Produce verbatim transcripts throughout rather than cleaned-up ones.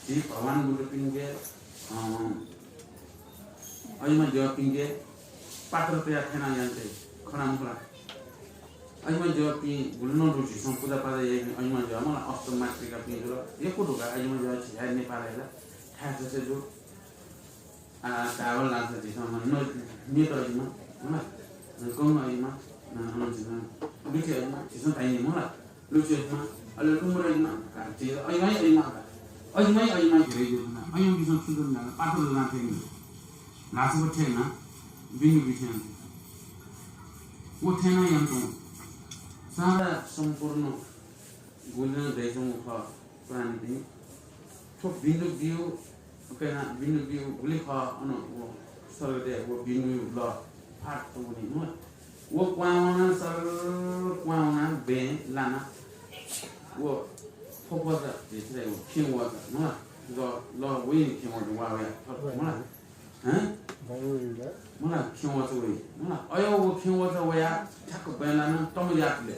झी भगवान बुद्धपिंके, अँ, अजिमा द्यःपिंके पात्र तयाः थय्‌ना यान्ते खना मखु ला? अजिमा द्यःपिं गुलि नं दु, झीसं पुजापाजा याइपिं अजिमा द्यः मला, अष्टमातृकापिं जुल, यक्व दु का अजिमा द्यः, झी नेपालय् ला थाय् ससे दु। आ, धायेबलय् ला झीसं न-, न्यत अजिमा, मला, गंगा अजिमा, न-, न-, झीसं बिखे अजिमा, झीसं धाइ नि मला। लुच्यमा, अले लुमरैमा, का, झी अजिमा, अजिमा, अजिमा, अजिमा घेरै जुल ना। अजिमा बिसं छु जुल ना, पात्र जुल ना थें। लासुक थें ना, बिनु बिथें। व थें ना यान्तों। सारा सम्पूर्ण गुलिं दइच्वंगु खः प्राणीपिं। थ्व बिन्दु बिउ, उकेना बिन्दु बिउ गुलि खः, अन व स्वर्गदय् व बिन्दु बिउ लः फात वनी, मला। व क्वां वना, सर्र क्वां वना, बँय् लाना, व फक्वचा, झीसं धाइ व खिउँवचा, मला। ल, ल, वइ नि खिउँवचा, वा, वया, थप, मला। हँ? बँय् वइ ला? मला, खिउँवचा वइ, मला। अयो व खिउँवचा वया, ठ्याक्क बँय् लाना, तम यातले।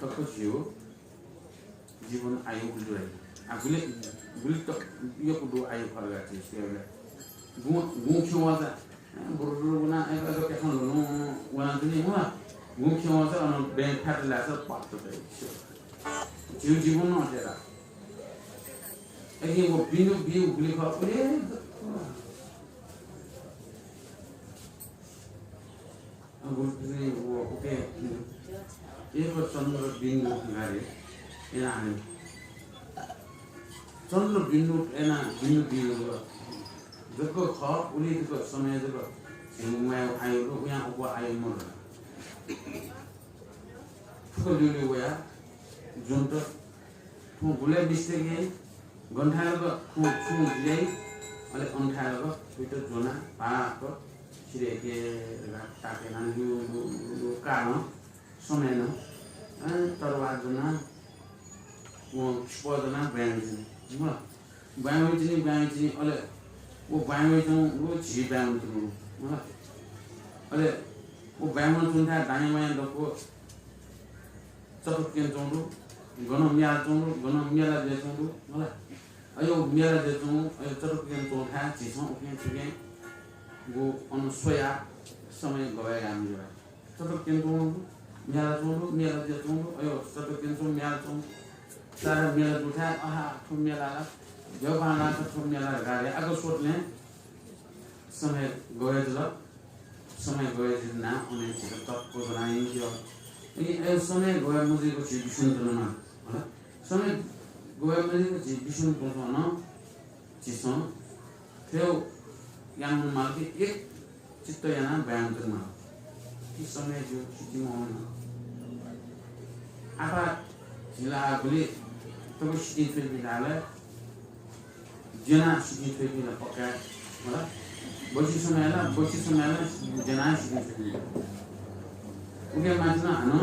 तक्क झीउ। जीवन आयु गुलि दु। आ, गुलि, गुलि त यक्व दु आयु खर्गा झी सुयाबलय्। गुँ, गुँ खिउँवचा, अँ, बुरुबुरु वना, अय्‌क, अय्‌क प्याखं ल्हुनु वना जुनि, मला। गुँ खिउँवचा, अन बँय् फ्यात लाय्‌सा पात तइ। झीउ जीवन नं अथे ला। अकिं व बिन्दु बिउ गुलि खः, उले, अ, गुरुपिं व उके एक चन्द्र बिन्दु गारे एना हानि। चन्द्र बिन्दु एना बिन्दु बिन्दु जक खः, उलि जक समय जक झिंगु माय् आयु दु, उयां उप आयु मदु। फुक्क ल्यूल्यू वया जुन्त थुं गुलय् मिस्तेक याइ, गन थाय् लक थुं छुं जुयाइ, अले अन थाय् लक थुइत ज्वनाः भाःक सिधय्‌के धकाः ताके यानाः ल्यू, ल्यू, ल्यू, ल्यू कालं समय नं, अँ, तरवार ज्वनाः, वं छुपः ज्वनाः ब्वाँय् वइतिनि। मला, ब्वाँय् वइतिनि, ब्वाँय् वइतिनि, अले व ब्वाँय् वइच्वंगु झी ब्वाँय् वनाच्वंगु। मला, अले व ब्वाँय् वनाच्वंथाय् दायाँ बायाँ दक्व चतुर्केन च्वंगु दु, गनं म्याला च्वंगु दु, गनं म्याला जुयाच्वंगु दु, मला। अयो म्याला जुयाच्वंगु, अयो चतुर्केन च्वंथाय् झीसं उखें थुखें गु अन स्वयाः समय गवाये याये मज्यू ला। चतुर्केन च्वंगु दु, म्याला च्वंगु दु, म्याला जुयाच्वंगु दु, अयो चतुर्केन च्वंगु, म्याला च्वंगु दु। सारा म्याला दुथाय्, अहा, थ्व म्याला ला, द्यःबां ला थ्व म्याला ला धकाः अग्वः स्वतुलें समय गवाये जुल। समय गवाये जुल ना, अन हे झीत तक्क ज्वनाः यंके हल। अले अय् समय गवाये मजुइक झी बिस्युं च्वनेमाः, होला? समय गवाये मजुइक झी बिस्युं च्वंच्वं नं झीसं थ्व यानाः वनेमाल कि एक चित्त यानाः ब्वाँय् वनेमाल। कि समय ज्यू, सितिं मवं। आपाः झी ला गुलि तक सितिं च्वइपिं धाःसा ज्यनाः सितिं च्वइपिं ला पक्का, होला? बचि समय ला, बचि समय ला ज्यनाः सितिं च्वइपिं। उके माथि नं हानं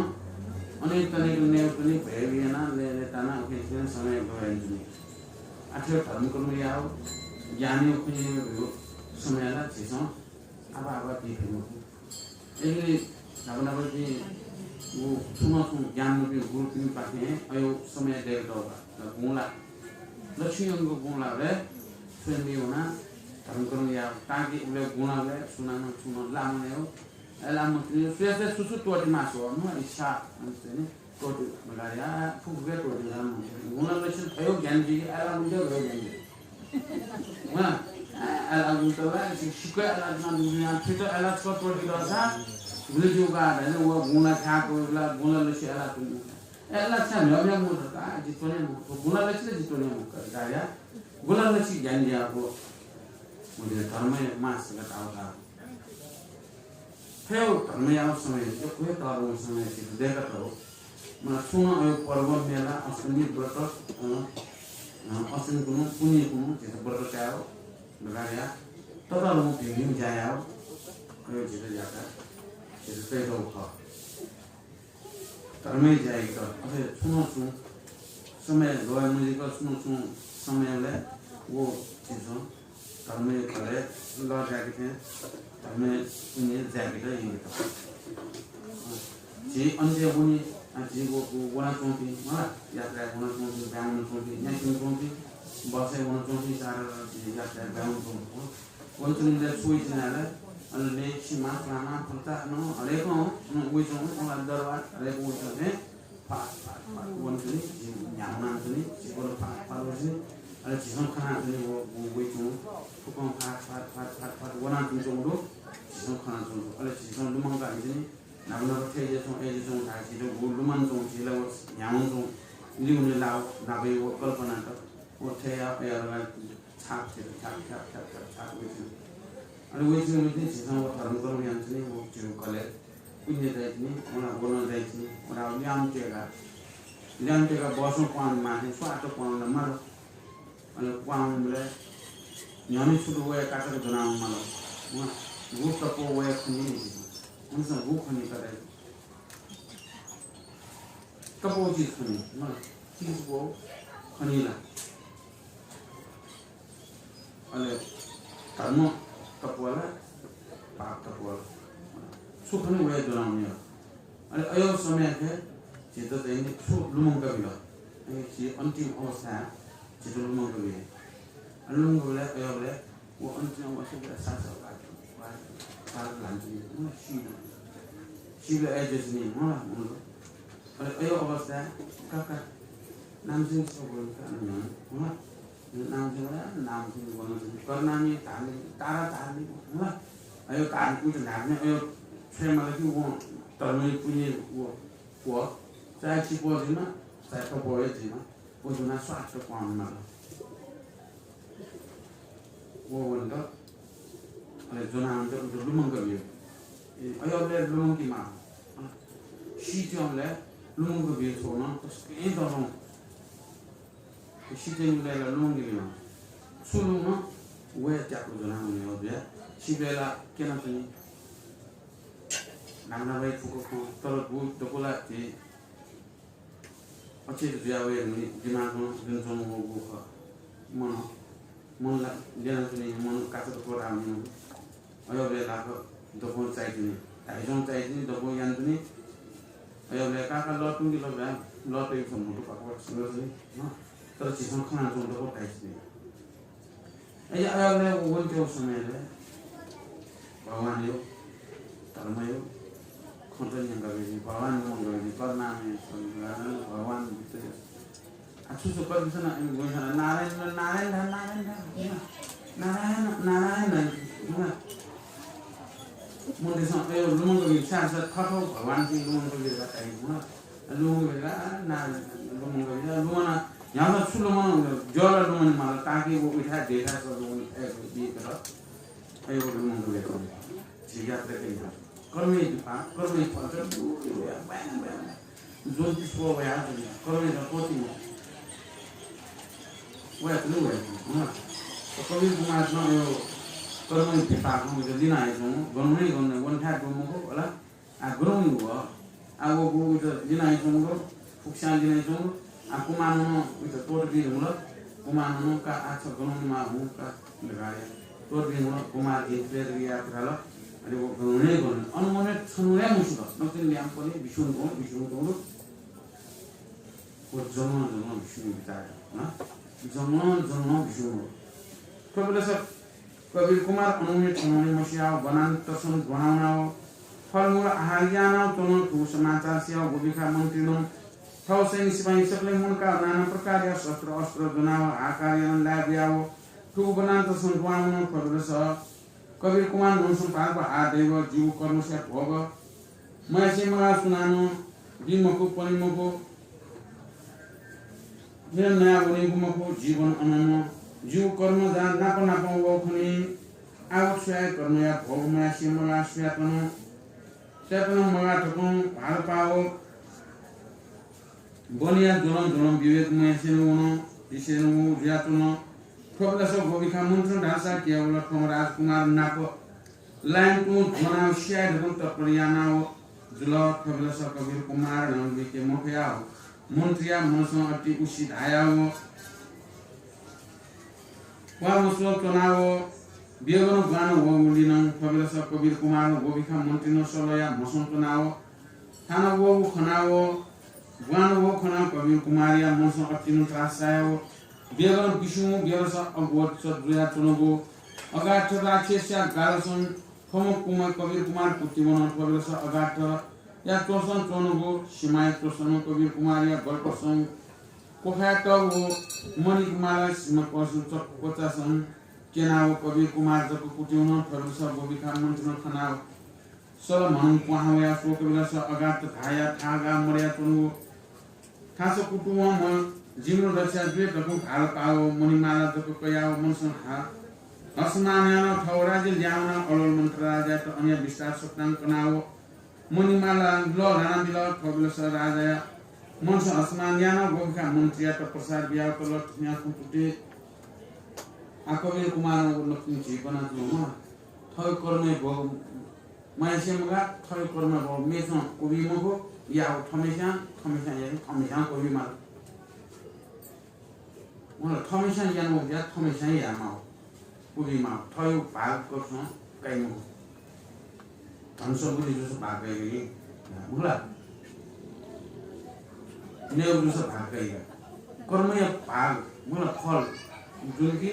अनेक तनेक नयेत्वने भय् यानाः लय्‌लय्‌तानाः उके समय गवाये जुइ। आखिर धर्मकर्म यायेगु, ज्ञानया खुँ न्यनेगु समय ला झीसं आपाः आपाः दी फइ मखु। अले न्हापा न्हापापिं व छुं नं छुं ज्ञान मदुपिं गुरुपिंपाखें अयो समय दयेकातःगु का। गुँला, लच्छि यंगु गुँला रे, स्वयम्भू वनाः धर्मकर्म यायेगु। ताकि उबलय् गुँलाबलय् सुनानं छुं नं लाः मवनेगु। अय्‌लाः मवंतुनि, सुयात छु छु त्वःते मास्ति वः, नु इच्छा, अन चाहिँ नि त्वःते मगाया, फुक्क फुक्क त्वःते मगाया। गुँला लच्छि थयो ज्ञान जुइगु, अय्‌लाः मवंतु थयो ज्ञान जुइगु। वा, अय्‌लाः मवंतु ला, सि-, सिक्क अय्‌लाः जुना दुनिया, फित अय्‌लाः छकः त्वःते दःसा, गुलि ज्यू का धाःसा, व गुँला ख्याः त्वःतेबलय् गुँला लच्छि अय्‌लाः त्वने मखु। अय्‌लाः छाय् न्ह्यः न्ह्यः मवंतु का, जि त्वने मखु, गुँला लच्छि ला जि त्वने मखु, धाया, गुँला लच्छि ज्ञान जुयाः व, व धर्मया मास का धाःगु का। थयो धर्मया समय, यक्व हे तःधंगु समय झीत दयेकातःगु। मला, छुं नं अयो पर्व, मेला, अष्टमी व्रत, अ, अ, अष्टमी कुन्हु, पुन्हि कुन्हु झीत व्रत कायेगु, लगायत तःधंगु भिं भिं ज्या यायेगु, अयो झीत ज्या का, झीत तयातःगु खः। धर्मया ज्या यायेत, अथे छुं नं छुं समय गवाये मजुइक छुं नं छुं समयलय् व झीसं धर्मया ख्यलय् लः जायेके थें, धर्मया पुण्य जायेकेत यंकेत। झी अन्त्य वनी, आ, झी व, व, वनाच्वंपिं, मला, यात्राय् वनाच्वंपिं, ब्याहा वनाच्वंपिं, न्याय्‌पिं च्वंपिं, बसय् वनाच्वंपिं, चार यात्राय् ब्याहा वनाच्वंपिं, वनाच्वंपिं छु वइच्वनी, अले लेखिमा, पुरामा, पुर्ता, नं हरेकं, नं वइच्वं, मला, दरबार, हरेकं वइच्वं, हे, फात, फात, फात, वनाच्वनी, झी न्ह्याः वनाच्वनी, झी बरु फात, फात वइच्वनी, अले झीसं खनाच्वनी, व, व, वइच्वं, फुक्कं फात, फात, फात, फात, फात, वनाच्वंच्वं दु, झीसं खनाच्वंगु दु, अले झीसं लुमंकाच्वनी, न्हापा न्हापा थथे जुयाच्वं, अथे जुयाच्वं धाःसा झीत व लुमंच्वं, झी ला व न्ह्याः वनाच्वं, लिउने लाः, न्हापाया व कल्पनात, व थथे या, या ला छाप, छाप, छाप, छाप, छाप, छाप वइच्वं। अले वइच्वं, वइच्वं झीसं व धर्मकर्म यानाच्वनी, व झीगु कलय् पुण्य दइच्वनी, वना, वनं दइच्वनी, वना ल्याहां तयेका, ल्याहां तयेका बसं क्वहां माःथें स्वात्त क्वहां माल। अले क्वहां वंबलय् न्ह्यःने छुं वया काचाक्क ज्वनाः वंमाल। वं गु तप्वः वया खनी नि। वं गु खनी का दाइ? तप्वः चिज खनी। मला, चिज व खनी ला? अले धर्म तप्वः ला, पाप तप्वः ला? छु खनी वया ज्वनाः वंमाल। अले अय् समयय् झीत चाहिँ नि छु लुमंका बिल। अले झी अन्तिम अवस्थाय् झीत लुमंका बिल। अले लुमंका बिल, अय्‌बलय् व अन्तिम अवस्थाय् सासः वात, वात, वात लानाच्वनी, सी नं। सीबलय् अय् जुयाच्वनी, मला, मला। अले अय् अवस्थाय् का, का, नामसिंह छगू वल का, मला। नामसिंह, नामसिंह वनाच्वनी, करुणामय धार्मिक, तारा धार्मिक, मला। अय् धार्मिक, उइत न्हाय्‌पनय् अय् छ्वयेमाल कि वं धर्मया पुण्य व, व, चाहे चिप्वः जुइमा, चाहे तप्वः हे जुइमा, व ज्वनाः स्वात्त क्वहां वंमाल। व वनेत, अले ज्वनाः वनेत उइत लुमंका बिल। ए, अय्‌बलय् लुमंकेमाः। सीत्यंबलय् लुमंका बिल छगू नं तसकं दबं। सीत्यंबलय् ला लुमंके बिल। छु लुमं? वया त्याकु ज्वनाः वने जुया। सीबलय् ला क्यनाच्वनी। न्हापा न्हापा हे फुक्क खँ, तर गु दक्व ला झी अचेत जुया वये धुन, दिमागं जुन च्वंगु खः। मन, मन ला ल्यनाच्वनी, मन काचाक्क त्वःताः वनी। अय्‌बलय् लाख दक्वं चाइच्वनी, धाइजं चाइच्वनी, दक्वं यानाच्वनी। अय्‌बलय् का, का लः तुंकि लः, लः तइगु खँ मदु, पाकपाक संगत जुइ, हँ। तर झीसं खनाच्वंगु दक्व धाइच्वनी। अले अय्‌बलय् व वनेत्यंगु समयय् भगवानया, धर्मया खँ त न्यंका बिल, भगवान न्यंका बिल, करुणामय, भगवान बुद्ध। आ, छु छु कथं नं इमि गुंसां नारायण, नारायण धा, नारायण धा, नारायण, नारायण धा। मनूतय्‌सं अय् लुमंका बिल, साक्षात् थःथःगु भगवानपिं लुमंका बिल धाइ, हँ। लुमंका बिल, आ, ना, लुमंका बिल, लुमना, न्ह्याःसां छु लुमन, ज्वः ला लुमने माल, ताकि व उइथाय् देथाय् सः लुमने, ए, बी तर, अय् व लुमंका बिल। झी यात्रा कयाः। कर्मया बिपाक, कर्मया फल, त दु, दु, या, बया, बया, बया। ज्वंति स्व वया, ज्वंति, कर्मया फल कति मो। वया, त वया, हँ। त कबीर कुमार नं अय् कर्मया बिपाक, हँ, लिना हे ज्वं, गन हे गन, वने थाय् दु मखु, होला। आ, गुरुङ व, आ, व गु, उइत लिनाच्वंगु दु, फुक्कस्यां लिनाच्वंगु दु। आ, कुमारं नं उइत त्वःता बी धुंकल, कुमारं नं का, आ, छ गुरुङ मा हुँ का, धकाः त्वःता बी धुंकल, कुमार जिं प्रेरित याये धकाः ल। अले व गुरुङ हे गुरुङ, अन वने छन्हु हे मसुल, नकतिनि ल्याहां पने, बिस्युं तुं, बिस्युं तुं दु। व जंगलं जंगलं बिस्युं बिताय्, हँ? जंगलं जंगलं बिस्युं दु। थ्व बेलस कबीर कुमार अन वने छन्हु हे मसियाव वनान्तसं दुहां वनाव फलमूल आहार यानाव च्वन। थुगु समाचार सियाव गोभिखा मन्त्रीनं थःसैनिक सिपाइँ सकलें मुंकाव नाना प्रकारया शस्त्र अस्त्र ज्वनाव हाहाकार यानाव लाय् बुयाव थुगु वनान्तसं दुहां वन। थ्व बेलस कबीर कुमार न्हूसं पाल्प आः दइव जिगु कर्मया भोग मयासें मगाः सुनानं बी मखु, पनी मखु, मेगु नया वनीगु मखु, जीवन अननं जिगु कर्म जा नाप नापं वःगु खनी। आः व सुयां कर्मया भोग मयासें मगाः सुयातं, सुयातं मगाः धकं भालपाव वनया ज्वलं ज्वलं विवेक मयासें नं वन, दिसें नं वन जुयाच्वन। थ्व बेलस गोभिखा मन्त्रीनं धालसा केवल थ्वम्ह राजकुमार नाप लाय् तुं ज्वनाव स्याये धकं तत्पर यानाव जुल। थ्व बेलस कबीर कुमारं लुइके मफयाव मन्त्रीया मनसं अति उसि धायाव वा मसुलं च्वनाव वियोगनं ग्वानं वःगुलिनं थ्व बेलस कबीर कुमारं गोभिखा मन्त्रीनं सलया म्हसं च्वनाव थाना वःगु खनाव ग्वान वःखनाः कवीर कुमारया मनसं अतिनं त्रास चायाव बेगनं बिस्युं बेलस अग्वत जुयाच्वंगु अगाध राक्षसया गालसं थ्वम्ह कुमार कवीर कुमार कुतिवन। थ्व बेलस अगाधया च्वसं च्वंगु सिमाया च्वसं कवीर कुमारया गल्पसं क्वखाय् तःगु मणिमाला सिमा क्वसं क्वचासं क्यनाव कवीर कुमार जक कुतिवन। थ्व बेलस गोभिखा मन्त्रीनं खनाव सल म्हनं क्वहां वयाः स्वःगु बेलस अगाध धाःया थाःगाः मदयाच्वंगु थासं कुतुवंम्ह जिमिगु रक्षा जुइ धकं भाल पाव मणिमाला जक कयाव मनसं हा हसमान यानाव थव राज्य ल्याहां वनाव अलोल मन्त्र राजायात अन्य विस्तार सकतां कनाव मणिमाला लः लानाबिल। थव बेलस राजाया मनसं हसमान यानाव गोभिखा मन्त्रीयात प्रसाद बियाव तल। थुया खुँ तुति आ कवीर कुमारं व नकतिनि झी कनाच्वंम्ह थव कर्मय् भोग मयासें मगाः, थव कर्मय् भोग मेसं क्वबी मखु, याव थम्हेस्यां, थम्हेस्यां याये, थम्हेस्यां क्वबी माल। मला थम्हेस्यां यानाव या, थम्हेस्यां याये माव, क्वबी माव, थव भाग कथं काइ मखु। धन सम्पत्ति जूसा भाग काइ, मला नेव जूसा भाग काइ। कर्मया भाग, मला फल, जुन कि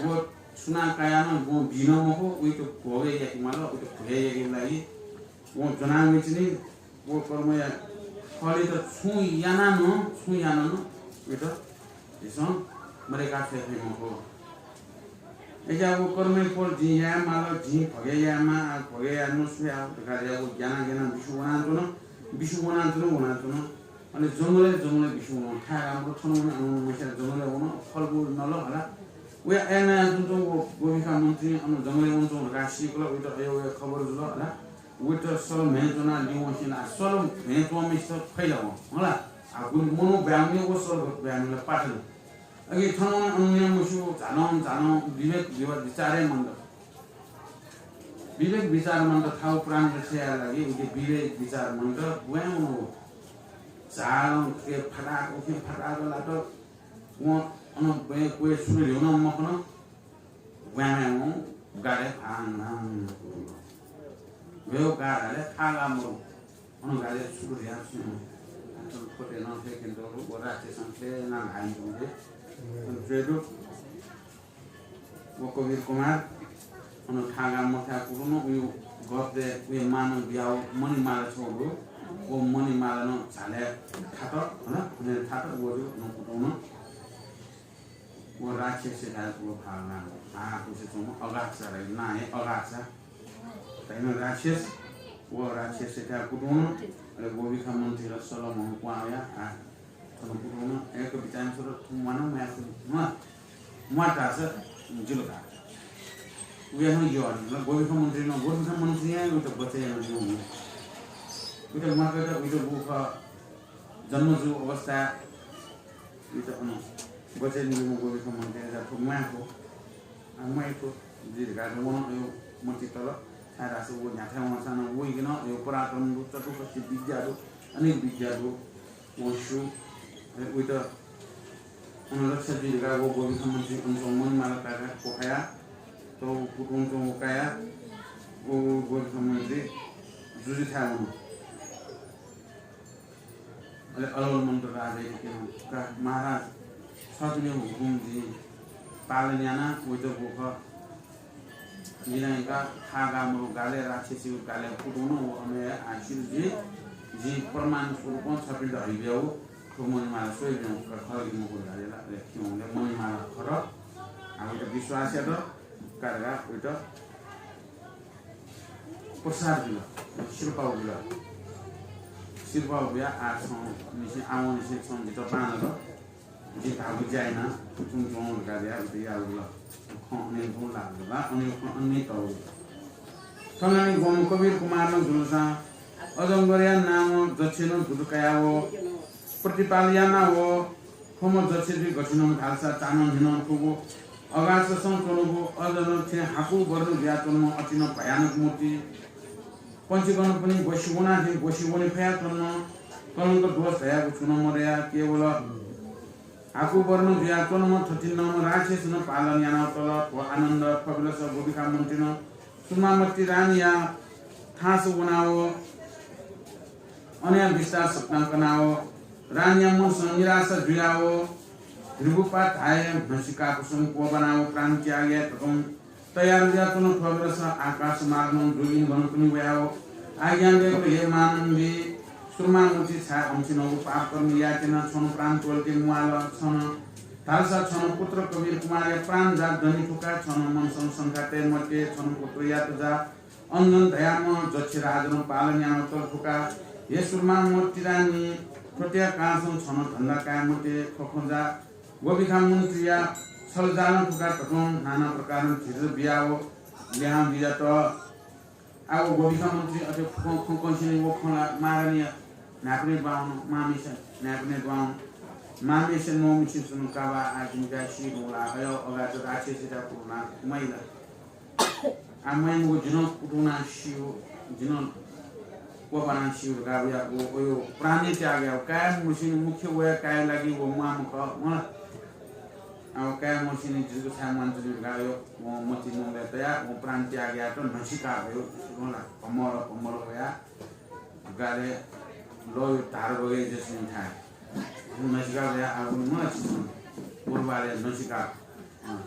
व सुनां काया नं वं बी नं मखु, उइत भोगय् याके माल, उइत भोगय् याकेगु लागि वं ज्वनाः वइतिनि। व कर्मया फलयात छुं यानाः नं, छुं यानाः नं उइत झीसं मदय्का छ्वये फइ मखु। अय्‌सा व कर्मया फल जिं याये माल, जिं भोगय् याये माः, आ भोगय् याये नं छु याये धकाः व ग्यानाः ग्यानाः बिस्युं वनाच्वन, बिस्युं वनाच्वन, वनाच्वन। अले जंगलय् जंगलय् बिस्युं वन। थाय् रामपुर थन वन, अन वन, मस्याः जंगलय् वन, फलगु नल हला। वया अय् नयाच्वंच्वं व गोभिखा मन्त्री अन जंगलय् वंच्वं धकाः सीकल, उइत अय् वया खबर जुल हला। उइत सल म्हय् च्वनाः लिवंसिं ला, सल म्हय् च्वंम्हय्‌सित फैला वं हला। आ गुलि मनू ब्याहुने व सल ब्याहुने ला पाटन। अघि थन वन, अन न्यं मस्यू, झालं झालं विवेक विवा-, विचार हे मन्त। विवेक विचार मन्त, थाउ प्राण रक्षाया लागि उके विवेक विचार मन्त, ब्वाँय् वन व। झालं के फटाक, उखे फटाक लात। वं अन ब्वाँय् क्वय् छुं ल्ह्यू नं मखन। ब्वाँय् वं गालय् भांग भांग। वय् गाः गालय् थाःगाः मरु। अन गालय् छुं ल्ह्यू नं। अन थ्वते नं थ्वय् क्यंतःगु व राक्षसं थ्वये यानाः ल्हाइम्ह जुल। अन च्वय् दु। व कवीर कुमार अन थाःगाः मथाय् कुतुं नं उया गबलय् उया मां नं बियाव मणिमाला छगू दु। व मणिमाला नं झालय् थात, हला, अन थात, व दु, अन कुतुं नं। व राक्षसयाथाय् व भाःगु नां, आ, कुसे च्वंम्ह अगाधसा धाइ, नां हे अगाधसा धाइम्ह राक्षस, व राक्षसयाथाय् कुतुं नं, अले गोभिखा मन्त्री ला सल म्हनं क्वहां वयाः, आ, थन कुतुं नं, एक बिचान छोरा थुं म्वाना म्वाये फु, म्वा, म्वाः धाःसा जिल का। उया नं यः नि, गोभिखा मन्त्री नं, गोभिखा मन्त्रीं हे उइत बचय् यानाः न्यं। उइत म्वाकात उइत गुखः जन्म जू अवस्था, उइत अन बचय् न्यंम्ह गोभिखा मन्त्रीं ला थ्व म्वाये फु। आ, म्वाये फु, जि धकाः वन अयो मतिइ तल। छाय्धाःसा व न्ह्याथाय् वंसां नं वइके नं अयो पराक्रम दु, चतुष्पद विद्या दु, अनेक विद्या दु। वं स्यू। अले उइत अन रक्षा जुइ धकाः व गोभिखा मन्त्री अन च्वंम्ह मणिमाला काकाया क्वखाया, त व कुतुं च्वंगु काया, व गोभिखा मन्त्री जुजुथाय् वन। अले अलोल मन्त्र राजायात क्यन, का महाराज, छपिनि हुकुम जिं पालन याना वइत गुखः जिं नं का थाःगाः मरु गालय् राक्षसीगु गालय् कुतुं नं व अन हे आः सिल जुइ। जिं प्रमाण स्वरूपं छपिन्त हइबियागु थ्व मणिमाला स्वइबियागु खः कि मखु धकाः धाल। अले खिउँले मणिमाला खः। आ उइत विश्वास यात। का धकाः उइत प्रसाद बिल, सिरपाः बिल। सिरपाः बियाः आः छं निसें, आवंनिसें छं जितः बांलाक जिं धाःगु ज्या याना तुं च्वं धकाः धयाः उइत याःगु जुल। खँ अनय् तुं लाःगु जुल, अनय् खँ अनय् तःगु जुल। थन ग्वम्ह कवीर कुमार नं जुलसां अजंगरया नामं जक्षय् नं दुत कयाव प्रतिपाल यानाव थ्वम्ह जक्षय् जुइ गथिनं धालसा चानं न्हिनं थुगु अगाससं च्वंगु अजनं थें हाकु वर्ण जुयाच्वंम्ह अतिनं भयानक मूर्ति। पञ्चगणपनि ग्वसि वनाः थें ग्वसि वने फयाच्वन। कलंक दोष धयागु छुं नं मदयाः केवल हाकु वर्ण जुयाच्वंम्ह थथिंम्ह राक्षसनं पालन यानाव तल। थ्व आनन्द थ्व बेलस गोभिखा मन्त्रीनं सुमामति रानीया थासं वनाव अनया बिस्तार सप्तां कनाव रानीया मनसं निराशा जुयाव ध्रुवपात धाये म्हसिकाकुसुम क्वबानाव प्राण त्याग याये धकं तयार जुयाच्वन। थ्व बेलस आकाश मार्गं जोगिनी गणपति वयाव आज्ञा दयेकल, हे मानन्दी, सुरमामति छाय् अम्सिनगु पाप कर्म यायेत्यना छन प्राण त्वःते म्वाल। छन धालसा छन पुत्र कबीर कुमारया प्राण जा दनि फुका। छन मनसं शंका तये मते। छन पुत्रयात जा अञ्जन धयाम्ह जक्षराजं पालन यानातल फुका। हे सुरमामति रानी, थ्वत्या कासं छन धन्दा काये मते। खखं जा गोभिखा मन्त्रीया छलजालं फुका धकं नाना प्रकारं धीरज बियाव ल्याहां जुयात। आ, व गोभिखा मन्त्री अथे फुकं खुकंसिनं व खँ ला महारानीया न्हाय्पनय् दुहां वन, मांम्हेसिया न्हाय्पनय् दुहां वन। मांम्हेसिनं मौमिसिं सुनु काबा आ जिमिका सी धुंला, अय् अगात राक्षसीत कुतुना मइला। आ मइमगु जिनं कुतुना सियो, जिनं क्वबाना सियो धकाः वया व, वयो प्राण त्याग याव। काय् मसिनि मुख्य वया काय् लागि व म्वाःम्ह खः, मला। आ व काय् मसिनि जिगु छाय् मन्त्री धकाः वयो व मति नंलय् तयाः व प्राण त्याग यात। म्हसिका वयो, मला, भम्मल, भम्मल वया गाले लयो धार बगय् जसिनि थाय्। म्हसिका वया आगु मला, पूर्वाले म्हसिका। अँ।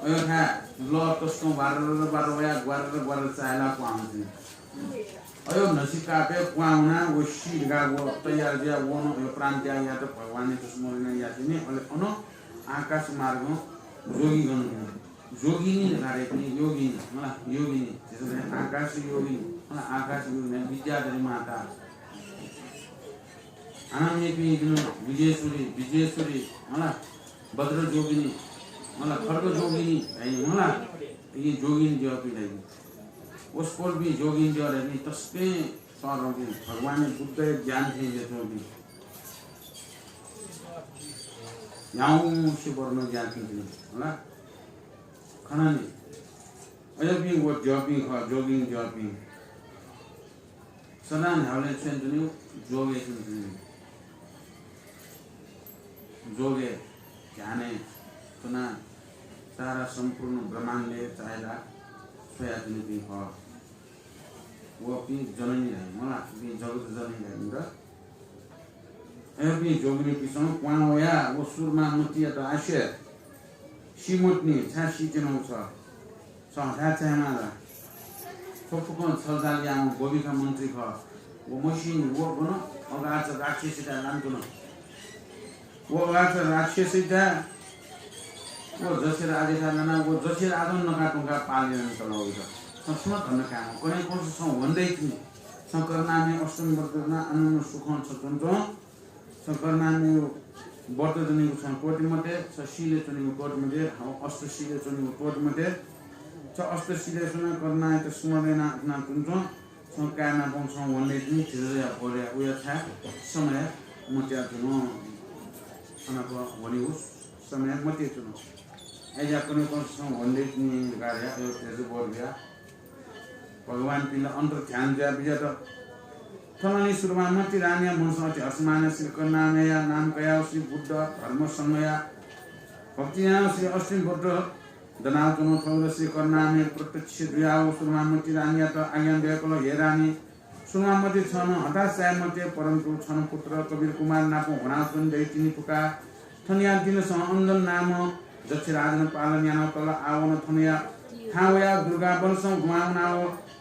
अयो थाय् लः तसकं वारर वारर वया ग्वारर ग्वारर चाय्‌ला क्वहां वंतिनि। अयो म्हसिकापय् क्वहां वनाः व सी धकाः व तयार जुयाः व नं अयो प्राण त्याग यात, भगवानयात स्मरण यातिनि। अले अन आकाश मार्गं जोगी गन वनी। जोगिनी धकाः धाइपिं योगिनी, मला, योगिनी। झीसं धाइ आकाश योगिनी, मला, आकाश योगिनी, विद्याधरी माता। हानं मेपिं जुन विजेश्वरी, विजेश्वरी, मला, वज्र जोगिनी, मला, खड्ग जोगिनी धाइ, मला, इपिं जोगिनी द्यःपिं धाइ। वसपोलपिं जोगिनी द्यः धाइपिं तसकं तःधंपिं, भगवानया बुद्धया ज्ञान थें जुयाच्वंपिं। न्ह्याउँसे वर्ण ज्ञान थें जुयाच्वंपिं, मला। खननि। अय्‌पिं व द्यःपिं खः, जोगिनी द्यःपिं। सदां न्ह्याबलें छ्वय् च्वनीगु, जोगय् च्वनीगु। जोगय् ध्यानय् च्वनाः सारा सम्पूर्ण ब्रह्माण्डय् चाय्‌ला छ्वयाच्वनीपिं खः। वपिं जननी धाइ, मला, वपिं जगत जननी धाइ मखु। अय्‌पिं जोगिनीपिसं क्वहां वयाः व सुरमामतियात आस्यः, सी मतिनि, छाय् सीत्यनागु छ? छ हथाय् चायेमाः ला? थ्व फुक्कं छलजाल याःम्ह गोभिखा मन्त्री खः। व मसिनि, व गन अगाच राक्षसीत लानाच्वन। व अगाच राक्षसीत व जक्षराजयाथाय् लानाः व जक्षराजं नका त्वंकाः पाल यानातल वइत। छं छुं नं धन्दा कायेमाः। कन्हय् कंस छं ह्वने दइतिनि। छं करुणामय अष्टमी व्रत दनाः आनन्द सुखं छं च्वनाच्वँ। छं करुणामय व्रत दनीगु छं त्वःते मते, छं शीलय् च्वनीगु त्वःते मते, अष्टशीलय् च्वनीगु त्वःते मते। छं अष्टशीलय् च्वनाः करुणायात स्मरण यानाः च्वनाच्वँ। छं काय्‌नापं छं ह्वने दइतिनि, धीरजया बलया उया छाय् समय मतियाच्वन। अन ह्वनेगु समय मतियाच्वन। अय्‌जुयाः कन्हय् कंस छं ह्वने दइतिनि धकाः धयाः अयो तेजोबल बियाः भगवानपिन्त अन्तर्ध्यान जुयाः बिज्यात। थनंलि सुरमामति रानीया मनसं अति हर्षमान श्री करुणामयया नाम कयाः श्री बुद्ध धर्म संघया भक्ति यानाः श्री अष्टमी व्रत दनाच्वन। थौंकन्हय् श्री करुणामय प्रत्यक्ष जुयाः सुरमामति रानीयात आज्ञा दयेकल, हे रानी, सुरमामति, छं हताश चाये मते, परन्तु छन पुत्र कबीर कुमार नाप ह्वनाच्वने दइतिनि फुका। थनया दिनसं अञ्जन नाम जक्षराजं पालन यानातल। आः व थनया थाहां वयाः दुर्गा वनसं दुहां वनाव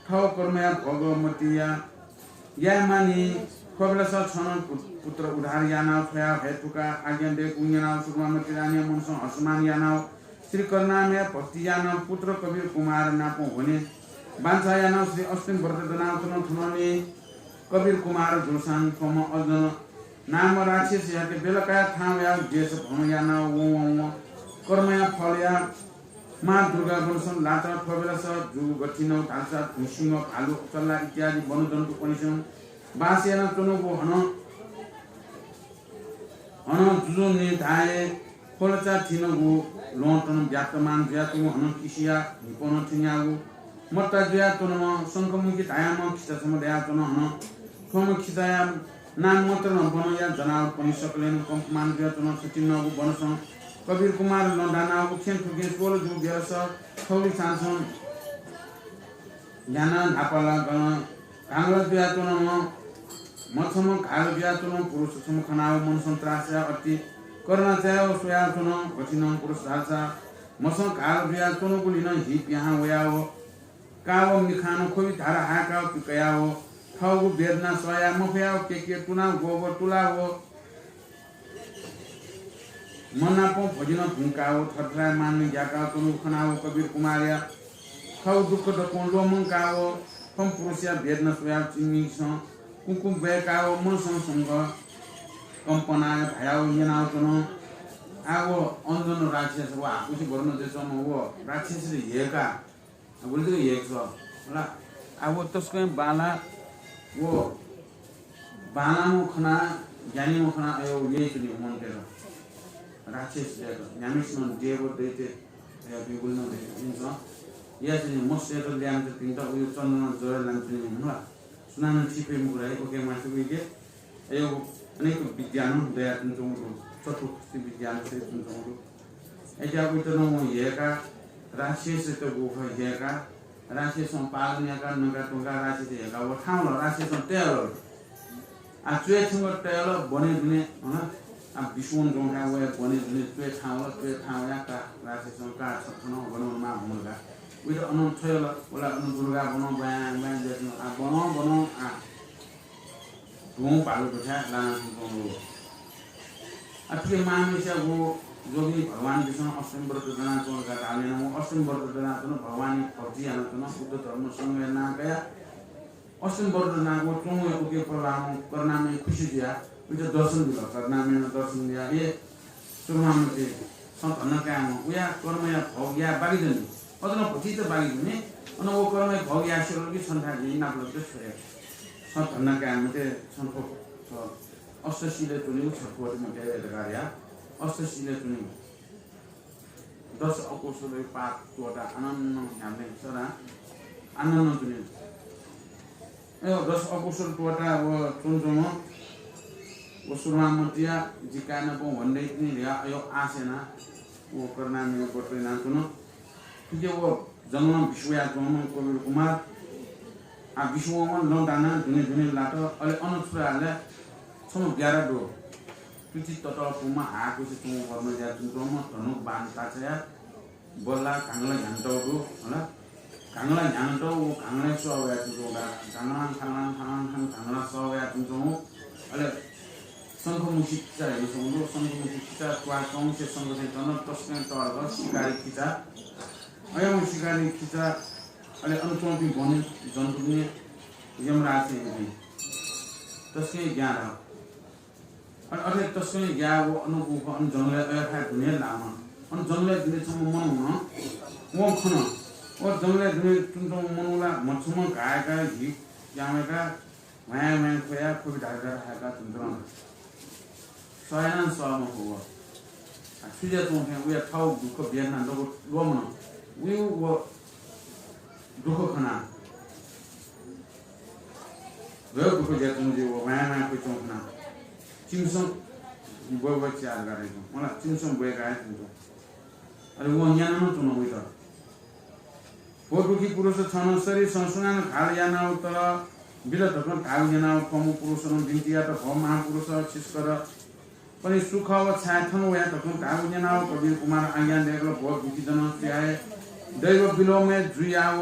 थव कर्मया भोग मतिया याये मानि। थ्व बेलस छन पु-, पुत्र उद्धार यानाव छ्वया हये फुका। आज्ञा दयेकूगु न्यनाव सुरमामति रानीया मनसं हर्षमान यानाव श्री करुणामय भक्ति यानाव पुत्र कबीर कुमार नाप ह्वने बांछा यानाव श्री अष्टमी व्रत दनाच्वन। थनंलि कबीर कुमार जूसां थ्वम्ह अञ्जन नाम राक्षसयाके बेला कयाः थाहां वयाव देश भ्रमण यानाव वं वं वं कर्मया फलया मां दुर्गा वनसं लात। थ्व बेलस जूगु गथिं धालसा धुंसिंह, भालु, चल्ला इत्यादि वनजन्तुपनिसं बास यानाच्वनागु हनं हनं जुजुं निथाय् ख्वलचा थिनागु ल्वहंतनं व्याप्तमान जुयाच्वंगु हनं किसिया न्हिपनं थ्यंयागु मत्ता जुयाच्वंम्ह शंखमुखी धाःम्ह खिचा छम्ह दयाच्वन। हनं थ्वम्ह खिचाया नां मत्तनं वनया जनावरपनि सकलेनं कम्पमान जुयाच्वन। थथिंगु वनसं कबीर कुमार लँ दानाव उखें थुखें स्वल जूगु बेलस थौलि छाँसं न्ह्यानाः न्हापाला गनं घांगला जुयाच्वंम्ह मछम्ह घाल जुयाच्वंम्ह पुरुष छम्ह खनाव मनसं त्रास याव अति करुणा चायाव स्वयाच्वन। गथिनं पुरुष धालसा मछम्ह घाल जुयाच्वंगुलिं हि पिहां वयाव काव मिखां ख्वबि धार हाय्काव पिकयाव थःगु वेदना सह याये मफयाव केके तुनाव गोबर तुलाव मनापं भजिनं धुंकाव थरथराय् मानय् ग्याकाव च्वंगु खनाव कबीर कुमारया थःगु दुःख दक्वं ल्वःमंकाव थ्व पुरुषया वेदना स्वयाव चिमिसं कुंकुं ब्वय्काव मनसं संग कम्पनाय भायाव न्यनाव च्वन। आः व अन जूम्ह राक्षस व हाकुसे भर नं जुयाच्वंम्ह व राक्षसयात ह्यय्काः गुलि जक ह्यय्कल, होला। आः व तसकं बांला, व बांलाम्ह खनाः, ज्ञानीम्ह खनाः अय् व यय् च्वनी मनूतय्त। राक्षसतय्त, न्ह्याम्हसिनं देव दैत्य अय् गुलि नं दइ, इमिसं यय् च्वनी, मस्यत ल्याय्म्ह च्वनीपिन्त उयो चन्दनं ज्वरय् लानाच्वनी, होला। सुनानं थी फइ मखु धाइ, ओके मास्टर उइके। अय् अनेक विद्या नं दयाच्वंगु दु, चतुर्दशी विद्या नं दयाच्वंगु दु। अय् उइत नं वं ह्यय्काः, राक्षसयात गुखः ह्यय्काः, राक्षसं पालन याकाः नका त्वंकाः राक्षस ह्यय्काः व थाहां वल, राक्षसं तयावल। आः च्वय् थ्यंक तयावल बने दुने, हँ, आः बिस्युं वन जूगु खः, वया बने दुने च्वय् थाहां वल, च्वय् थाहां वयाः का राक्षसं का छथन गन वनेमाः हुँ धकाः। उइत अनं छ्वयल, वल अन दुर्गा बनं ब्वाँय् ब्वाँय् जुयाच्वन। आः बनं बनं आः धुं भालु दुथाय् लानाच्वंगु। आः थुकी मांम्हसियागु जोगिनी भगवानपिसं अष्टमी व्रत दनाच्वन धकाः धाःगु यानाः वं अष्टमी व्रत दनाच्वन, भगवानया भक्ति यानाच्वन, बुद्ध धर्म संघया नां कयाः अष्टमी व्रत दनाच्वंगु। उकी प्रभावं करुणामय खुसि जुयाः उइत दर्शन बिल। करुणामयं दर्शन बियाः, हे सुरमामति, छ धन्दा कायेमा, उया कर्मया भोग याये बाकी दनि। अझ नं भतिचा बाकी दनि। अन व कर्मया भोग याये स्यू कि छन्थाय् जिं नापलात छ्वये। छ धन्दा कायेमा, छन्त अष्टशीलय् च्वनीगु छक्वःति मते धकाः धयाः अष्टशीलय् च्वनीगु। दश अकुशलया पाप त्वःताः आनन्द न्ह्याबलें सदां आनन्द च्वनीगु। अय् दश अकुशल त्वःताः व च्वनाच्वंम्ह व सुरमामतिया जि काय् नाप वने दइ तिनि धयाः अय् आश यानाः व करुणामय व्रत यानाच्वन। थुकी व जंगलं बिस्युं वयाच्वंम्ह कबीर कुमार, आः बिस्युं वंम्ह लं दानाः दुने दुने लात। अले अन छु धाःसा छम्ह ब्याधा दु। तुति ततःपुम्ह हाकुसे च्वंगु वर्ण जुयाच्वंम्ह धनुक बाण ताछाया बल्लाः घांगलं न्ह्यानातःगु दु, होला। घांगलं न्ह्यानातःगु, घांगलय् सः वयाच्वंगु दु। घांगलां, घांगलां, घांगलां, घांगलां सः वयाच्वंगु। अले शंखमुखी किचा ह्यनाच्वंगु दु। शंखमुखी किचा त्वाः च्वंसे शंख थें च्वन, तसकं तःधंगु शिकारी किचा। अय् शिकारी किचा, अले अन च्वंपिं वन जन्तुपिं यमराज थें तसकं ग्यानाः अले अथे तसकं ग्यानाः व अन गुफा, अन जंगलय् अय् थाय् दुने लाःम्ह। अन जंगलय् दुने छम्ह मनू नं वं खन। व जंगलय् दुने च्वंच्वंम्ह मनू ला मछम्ह घाः याकाः हि यां वय्काः ह्वाँय् ह्वाँय् ख्वयाः ख्वबि धार धार हाय्काः च्वंच्वन। सह यानाः सह मखु व। आः छु जुयाच्वं थें वया थःगु दुःख वेदना ल्वःमन। वया व दुःख खनाः, व दुःख जुयाच्वंगु जुइ, व ह्वाँय् ह्वाँय् ख्वयाच्वंगु खनाः चिमिसं ब्वय् ब्वय् च्याः धकाः धाइच्वं। मला, चिमिसं ब्वय्काः हे च्वंच्वं। अले वं न्यना नं च्वन वइत। भो दुःखी पुरुष, छं शरीरसं सुनानं घाल यानाव तल बिल धकं धाःगु न्यनाव थ्वम्ह पुरुषं बिन्ति यात, भो महापुरुष, छिसकत पनि सु खः व छाय् थन वया धकं धाःगु न्यनाव कबीर कुमारं आज्ञा दय्कल, भो दुःखीजन, सुयाये दैव विलोमय् जुयाव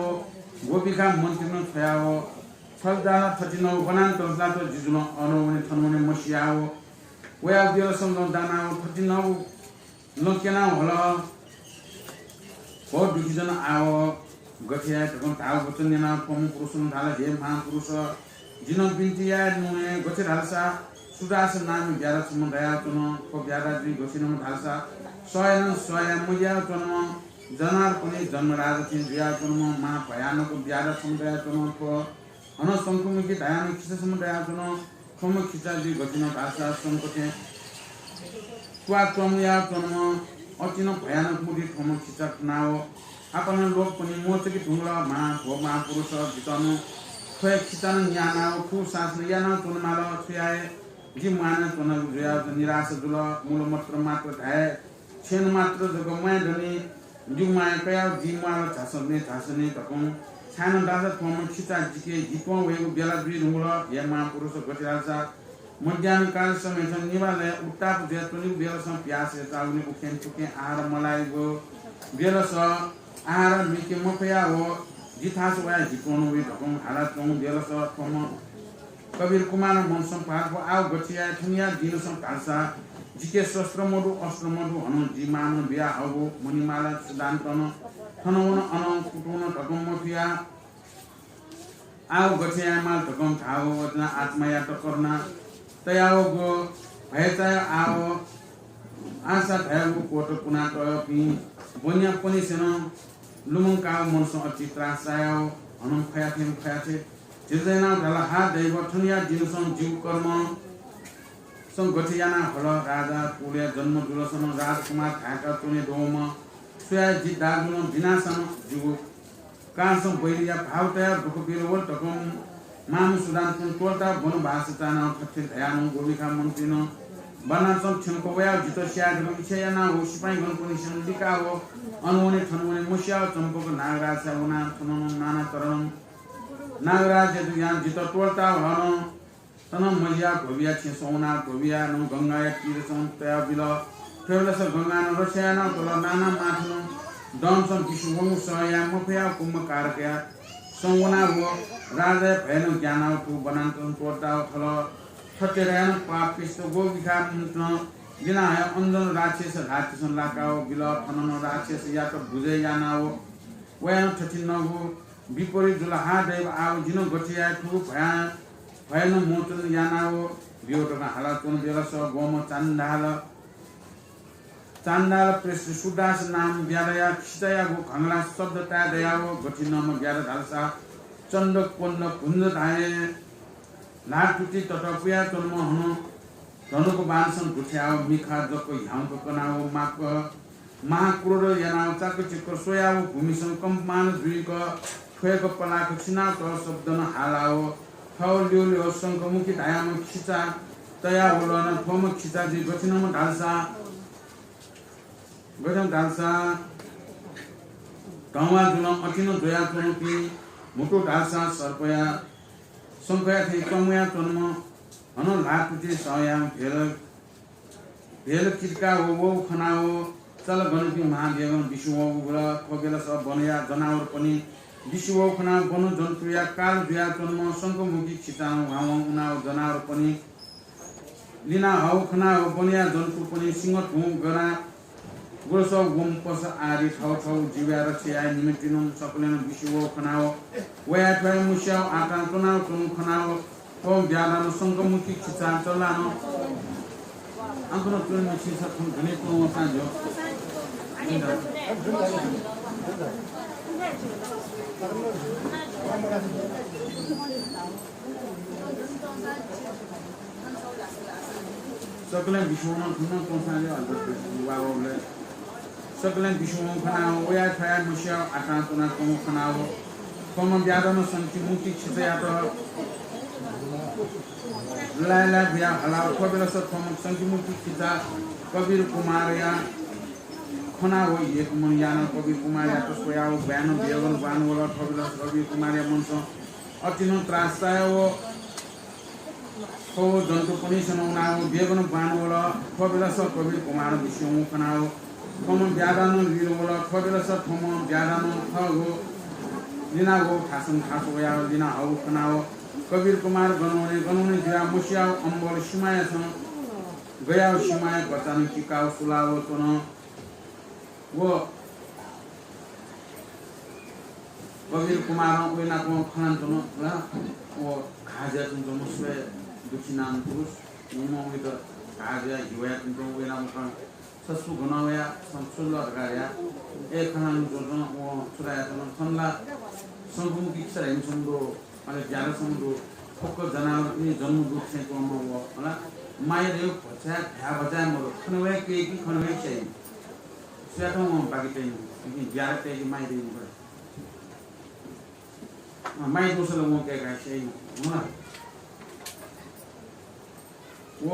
गोपिका मन्त्रीनं छ्वयाव छलजाल थथिनव वनान्तरलात जिजुलं अन वने थन वने मसियाव वयाव बेलसं लं दानाव थथिनव लं क्यनाव हल। भो दुःखीजन, आव गथे याये धकं धाःगु वचन न्यनाव थ्वम्ह पुरुषं धाल, हे महापुरुष, जिं बिन्ति याये नं हे, गथे धालसा सुदास नामया ब्याधा छम्ह दयाच्वन। थ्व ब्याधा जुइ गथे नं धालसा सह यानाः सह याये मज्याःगु च्वंम्ह, जनार्दन जन्मराज थें जुयाच्वंम्ह महाभयानक ब्याधा छम्ह दयाच्वन। थ्व हनं शंखमुखी धाःम्ह खिचा छम्ह दयाच्वन। थ्वम्ह खिचा जुइ गथे नं धालसा शंख थें त्वाः च्वमुयाच्वंम्ह अति नं भयानक मूर्ति थ्वम्ह खिचा खनाव आपालं लोक पनि मोचकी धुंकल। महा, भो महापुरुष, जितः नं थ्व हे खिचां न्यानाव थुगु शासन यानाव च्वनेमाल। छु याये, जि म्वाना च्वनागु जुयाव निराश जुल। मूलमन्त्र मात्र धाये, छेँनं मात्र जक म्वाये दनि। जिगु माया कयाव जि म्वाल झासँ नि, झासँ नि धकं छाय् नं धाःसा थ्वम्ह खिचा जिके हि त्वं वइगु बेला जुइ धुंकल। हे महापुरुष, गथे धाःसा मध्याह्न काल समय छं निभालय् उत्ताप जुयाच्वनीगु बेलसं प्यास हे चाःगुलिं उखें थुखें आहार मलाइगु बेलस आहार लुइके मफया व जि थासय् वयाः हि त्वं वइ धकं हालाच्वंगु बेलस थ्वम्ह कबीर कुमारं मनसं पाल्प आव गथे याये थनिया दिनसं धाःसा जिके शस्त्र मदु, अस्त्र मदु, हनं जि मामं बियाहःगु मणिमाला सुधां नं थन वन अनं कुतुं नं धकं मफया। आव गथे यायेमाल धकं धाव वचना आत्मायात करुणा तयावगु भयचाय आव आशा धयागु कोट पुना तयपिं ब्वन्या पनिसेनं लुमंकाव मनसं अति त्रास चायाव हनं खयाथें खयाथे झिर्जयनाव धाल, हा दैव, थनिया दिनसं जिगु कर्म सं गथे याना हल राजा कुलया जन्म जुलसन राजकुमार धाय्‌का च्वने दवंम्ह स्वयाः जि दाजुनं बिनासन जिगु कालसं बैरिया भाव तयाः दुःख बिल वल धकं मामं सुधां तुं त्वःताः वनवास चानाव थथे धयानं गोविखा मन्त्रीनं बानाचं थ्यंक वयाव जितः स्याये धकं इच्छा यानाव व सिपाइँगणपनिसेनं लिकाव अन वने थन वने मस्याव चम्पक नागराजथाय् वनाव थनं नाना तरणं नागराजयात यां जितः त्वःताव हनं तनं मजियाव ध्वबिया छेँसं वनाव ध्वबिया नं गंगाया तीरसं तयाव बिल। थ्वबेलस गंगानं रक्षा यानाव तल। नाना माथनं दमसं बिस्युं वंगु सह याये मफयाव कुम्भकारकया सं वनाव राजाया भयनं ग्यानाव थुगु बानाचं त्वःताव थल। थथे धयानं पापिष्ट गोविखा मन्त्रीनं लिना हयाव अन जन राक्षस ल्हातिसं लाकाव बिल। थनं राक्षसयात बुझय् यानाव वयानं थथिंगु विपरीत जुल, हा दैव, आव जिनं गथे याये थुगु भया भयनं मोचन यानाव ब्यु धकं हालाच्वन बेलस ग्वम्ह चाण्डाल चाण्डाल प्रेष्ठ सुदास नाम ब्याधाया खिचायागु घंगला शब्द ताये दयाव गथिंम्ह ब्याधा धालसा चण्ड कोण्ड भुञ्ज धाये ल्हातुति ततः पुयाच्वंम्ह हनं धनुक बाणसं गुथ्याव मिखा जक ह्याउँक कनाव माक्क महाक्रोध यानाव चाकचिक्क स्वयाव भूमिसं कम्पमान जुइक थ्वय्क पलाख छिनाव तः शब्दनं हालाव थव ल्यूल्यू शंखमुखी धायाम्ह खिचा तयाव वल। थ्वम्ह खिचा जि गथिंम्ह धालसा गथें धालसा धंवा जुलं अतिनं ज्वयाच्वंपिं म्हुतु धालसा सर्पया शंखया थें चमुयाच्वंम्ह हनं ल्हातुति सह यां भेल भेल कितका व वउ खनाव चाल गनपिं महादेवं बिस्युं वःगु गुल। थ्व बेलस वनया जनावरपनि बिस्युं वउ खनाव वन जन्तुया काल जुयाच्वंम्ह शंखमुखी खिचां ह्वावं उनाव जनावरपनि लिना हउ खनाव वनया जन्तुपनि सिंह धुं गना गुलस वंपस आदि थव थव जीवया रक्षा याये निमित्तिनं सकलेनं बिस्युं वउ खनाव वया थ्वया मुस्याव आतां च्वनाव च्वनु खनाव थ्व ब्याधानं शंखमुखी खिचां चल्लानं आंकनं च्वने मछिंसा थन घने तुं वंसां ज्यू। सकलें बिस्युं नं थुं नं च्वंसां ज्यू। सकलें बिस्युं वंगु खनाव वया थ्वया मुस्याव आतां च्वनाच्वंगु खनाव थ्वम्ह ब्याधानं शंखमुखी खिचायात लाय् लाय् बुयाव हालाव थ्व बेलस थ्वम्ह शंखमुखी खिचा कबीर कुमारया खनाव एक मन यानाव कबीर कुमारयात स्वयाव ब्वाँय् नं बेगनं ब्वाँय् नं वल। थ्व बेलस कबीर कुमारया मनसं अतिनं त्रास चायाव थ्व जन्तुपनिसेनं वनाव बेगनं ब्वाँय् नं वल। थ्व बेलस कबीर कुमारं बिस्युं वंगु खनाव थ्वम्ह ब्याधानं लिल वल। थ्व बेलस थ्वम्ह ब्याधानं थःगु लिना वउ थासं थास वयाव लिना हउ खनाव कबीर कुमार गन वने गन वने जुयाव मुस्याव अम्बल सिमायासं गयाव सिमाया घचानं किकाव सुलाव च्वन। व कबीर कुमारं वय् नाप खनाच्वन ला, व घाः जुयाच्वंम्ह स्वया दुःखी नाम पुरुष, वं वयात घाः जुयाः हि वयाच्वंम्ह वय् नाप खनाः छ छु गन वया, छ छु लः धकाः धयाः, ए खनाच्वन, वं छु धयाच्वन, थन ला शंखमुखी खिचा धाइम्ह छम्ह दु, अले ब्याधा छम्ह दु, फुक्क जनावरपिनि जन्मदूत थें च्वंम्ह व, हला, माया दइगु भचा, भ्या भचा मदु, खने वया कय् कि खने वया स्याइ। सुयातं वं बाकि तइ मखु, लेकिन ब्याधा तय्‌के माया दइ मखु। अँ, माया दुसा ला वं कय्‌काः स्याइ मखु, हला। व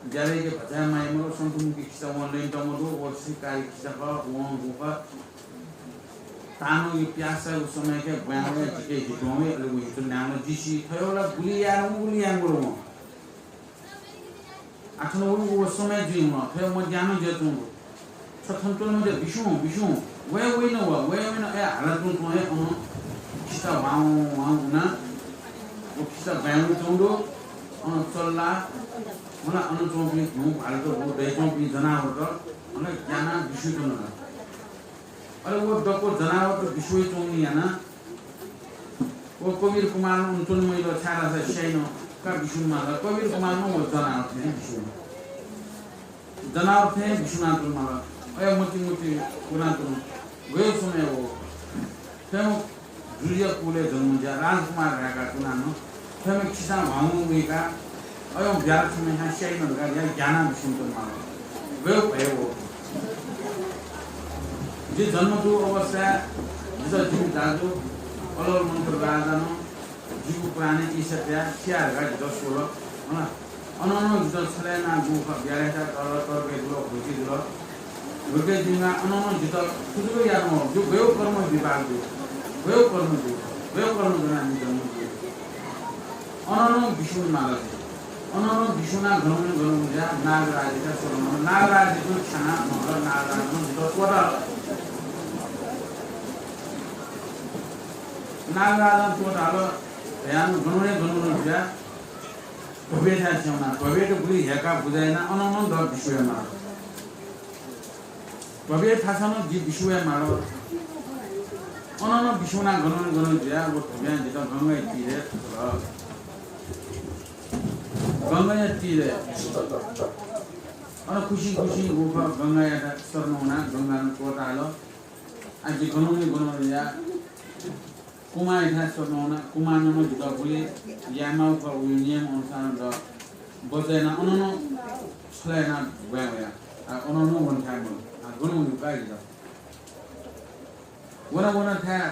ब्याधायाके भचा माया मदु, शंखमुखी खिचा वं ल्यनेत मदु, व शिकारी खिचा खः, वं गु खः। तानंगु प्यासागु समयके ब्वाँय् वया जिके हितुं वइ, अले व हितुं न्यां वन, जिसि थयो ला गुलि याये नं गुलि याये नं गुलि वं। आः थन व, व समय जुइ वन, थयो मध्याह्न जुयाच्वंगु। छ थन च्वने मते, बिस्युं, बिस्युं, वये वइन व, वये वइन, अय् हाला तुं तुं हे अन खिचा वाउँ वाउँ उना, व खिचा ब्वाँय् वयाच्वंगु दु, अन चल्ला, अन, अन च्वंपिं भिं भालुत, व दयाच्वंपिं जनावरत, अन ग्यानाः बिस्युं च्वन। अले व दक्व जनावरत बिस्युं वयाच्वंगुलिं यानाः व कबीर कुमारं उन च्वने मजिल, छाय्धाःसा स्याइन का बिस्युं माल। कबीर कुमारं व जनावर थें बिस्युं। जनावर थें बिस्युं च्वने माल। अय् मति मति वनाच्वन। गयो समय व। थें जुजुया कुलय् जन्म जुया राजकुमार धाय्‌का कुना नं। थें खिचां ह्वाउँ वइका अय् ब्याहा छुम्ह ह्या स्याइन धकाः या ग्यानाः बिस्युं च्वने माल। गयो भय व। जि जन्म जूगु अवस्थाय् जितः जिमि दाजु अलोल मन्त्र राजानं जिगु प्राण ईसा तयाः स्या धकाः जितः स्वल। हला। अन नं जितः छलय् यानाः जूगु खः, ब्याहा यायेत तर तर्कय् जुल, हुर्के जुल। हुर्के जुइमाः अन नं जितः थुजुक यात मखु, जि गयो कर्म विपाक जू, गयो कर्म जू, गयो कर्म ज्वनाः जि जन्म जू। अन नं बिस्युं माल जि। अन नं बिस्युं वनाः गन वने गन वने जुयाः नागराजयात स्वल। नागराजयात छ्यानाः अन नागराजं जितः त्वःताल। नागराजं त्वःताल धयाः नं गन वने गन वने जुयाः ध्वबेथाय् स्यं वना। ध्वबेत गुलि ह्यय्‌काः बुझायेना अन नं दः बिस्युं वये माल। ध्वबे थासं नं जि बिस्युं वये माल। अन नं बिस्युं वनाः गन वने गन वने जुयाः व ध्वबें जितः गंगाया तीरय् थुकल। गंगाया तीरय् अन खुसिं खुसिं व खः गंगायात शरण वनाः गंगां त्वःताल। आः जि गन वने गन वने जुयाः कुमांयाथाय् शरण वना। कुमां नं जितः गुलि यायेमाःगु खः, व नियम अनुसार नं बचय् यानाः अन नं छलय् यानाः ब्वाँय् वया। आः अन नं वने थाय् मदु। आः गन वने का जितः। वन वन थाय्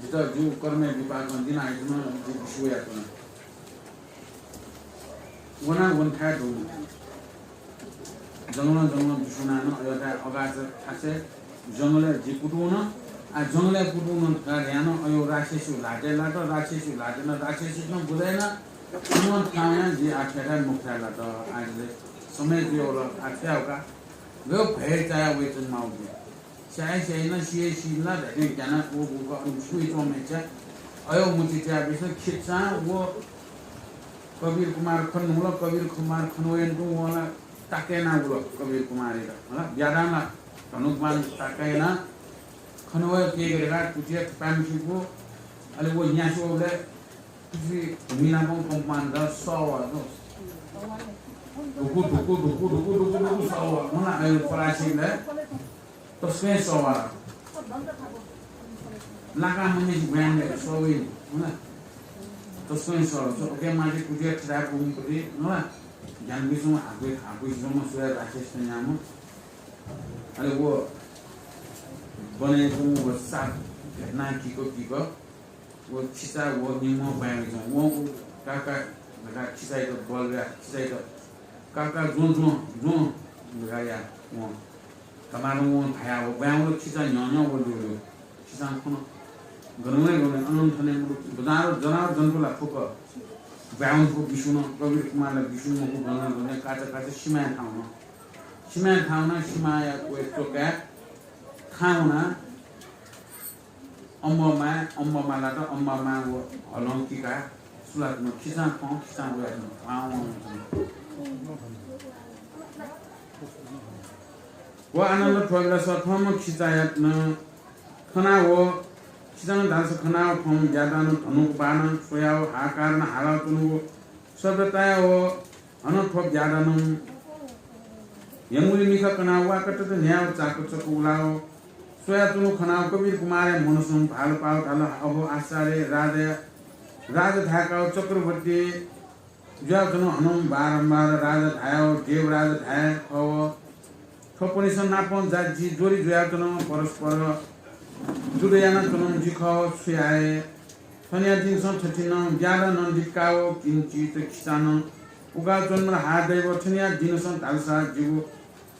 जितः जिगु कर्मया विपाकं दिनाः हे नं जि बिस्युं वयाच्वना। वना वन थाय् दु। जंगलं जंगलं बिस्युं वनाः नं अय् थाय् अगाचा थासय् जंगलय् जि कुतुं वन। आः जंगलय् कुतुं वन धकाः धयाः नं अय् राक्षसीगु ल्हातय् लात। राक्षसीगु ल्हातय् नं राक्षसीत नं बुझायेना। नं थाय् वनाः जि आः थ्व थाय् मखु थाय् लात। आः जि समय जुयावल। आः थ्व याये का। गयो भय चायाः वयाच्वने माःगु दु। स्याये स्याइन, सिये सिइन ला धइथें ग्यानाः व गुगु अन छुइ च्वंम्ह चा। अय् मतिइ तयाबिसँ, खिचां व कबीर कुमार खने वल। कबीर कुमार खने वयेन तुं वं ला ताके यानाः वल कबीर कुमारयात। हला, ब्याहा दां ला धनुकबाण ताके यानाः खने वये केके धकाः कुथिया थपाय्‌म्हसिगु। अले व न्यासि वःबलय् पृथ्वी भूमि नापं कम्पमान जुयाः सः वः। धुकु धुकु धुकु धुकु धुकु धुकु सः वः। हला, अय् पलासिबलय् तसकं सः वः। लाकां मनय् ब्वाँय् सः वइ, हला। तसकं सः वः। सः वःके माथि कुथिया थपाय् पुंपति, हला। ज्ञानपिसं हाकु हाकु जुम्ह स्वया राक्षस तन्याम्ह। अले व वनय् तुं व साप भेट्नाः किक किक व खिचा व निम्ह ब्वाँय् वइच्वं। वं उ का का धकाः खिचायात बल बियाः खिचायात का का ज्वँ ज्वँ ज्वँ धकाः याः। वं धमाधं वं धायाः व ब्वाँय् वल। खिचा न्ह्यः न्ह्यः वल। खिचां खन गन वने गन वने अनं थने मदु। जनावर जनावर जन्तु ला फुक्क ब्वाँय् वने फु। बिस्युं नं कबीर कुमार ला बिस्युं मखु। गन गन काचा काचा सिमाय् थाहां वन। सिमाय् थाहां वनाः सिमाया क्वय् च्वकाय् थाहां वनाः अम्बः माय्, अम्बः मालात, अम्बः माय् व हलं किकाः सुलाच्वन। खिचां खं, खिचां वयाच्वन। वां वां वयाच्वन। व आनन्द थ्वबिलास थःम्हं खिचायात नं खनाव, खिचां धालसा खनाव थःम्हं ब्याहा दानं धनुकबाणं स्वयाव हाहाकार नं हालाव च्वन व शब्द तायाव हनं थ्व ब्याहा दानं ह्यंगुलिं मिखा कनाव वाकटत न्ह्याव चाकचक उलाव स्वयाच्वनु खनाव कबीर कुमारया मनसं भालपाव धाल, अहो आश्चर्य, राजा, राजा धाय्‌काव चक्रवर्ती जुयाव च्वन हनं बारम्बार राजा धायाव देवराज धाये खव। थ्वपनिसं नापं जा जि ज्वरि जुयाव च्वन, परस्पर जुद्ध याना च्वन जि खव छु याये। थनिया दिनसं थथिनं ब्याहा दानं दितकाव किंचित खिचानं उकाव च्वनेमाल। हा दैव, थनिया दिनसं धालसा जिगु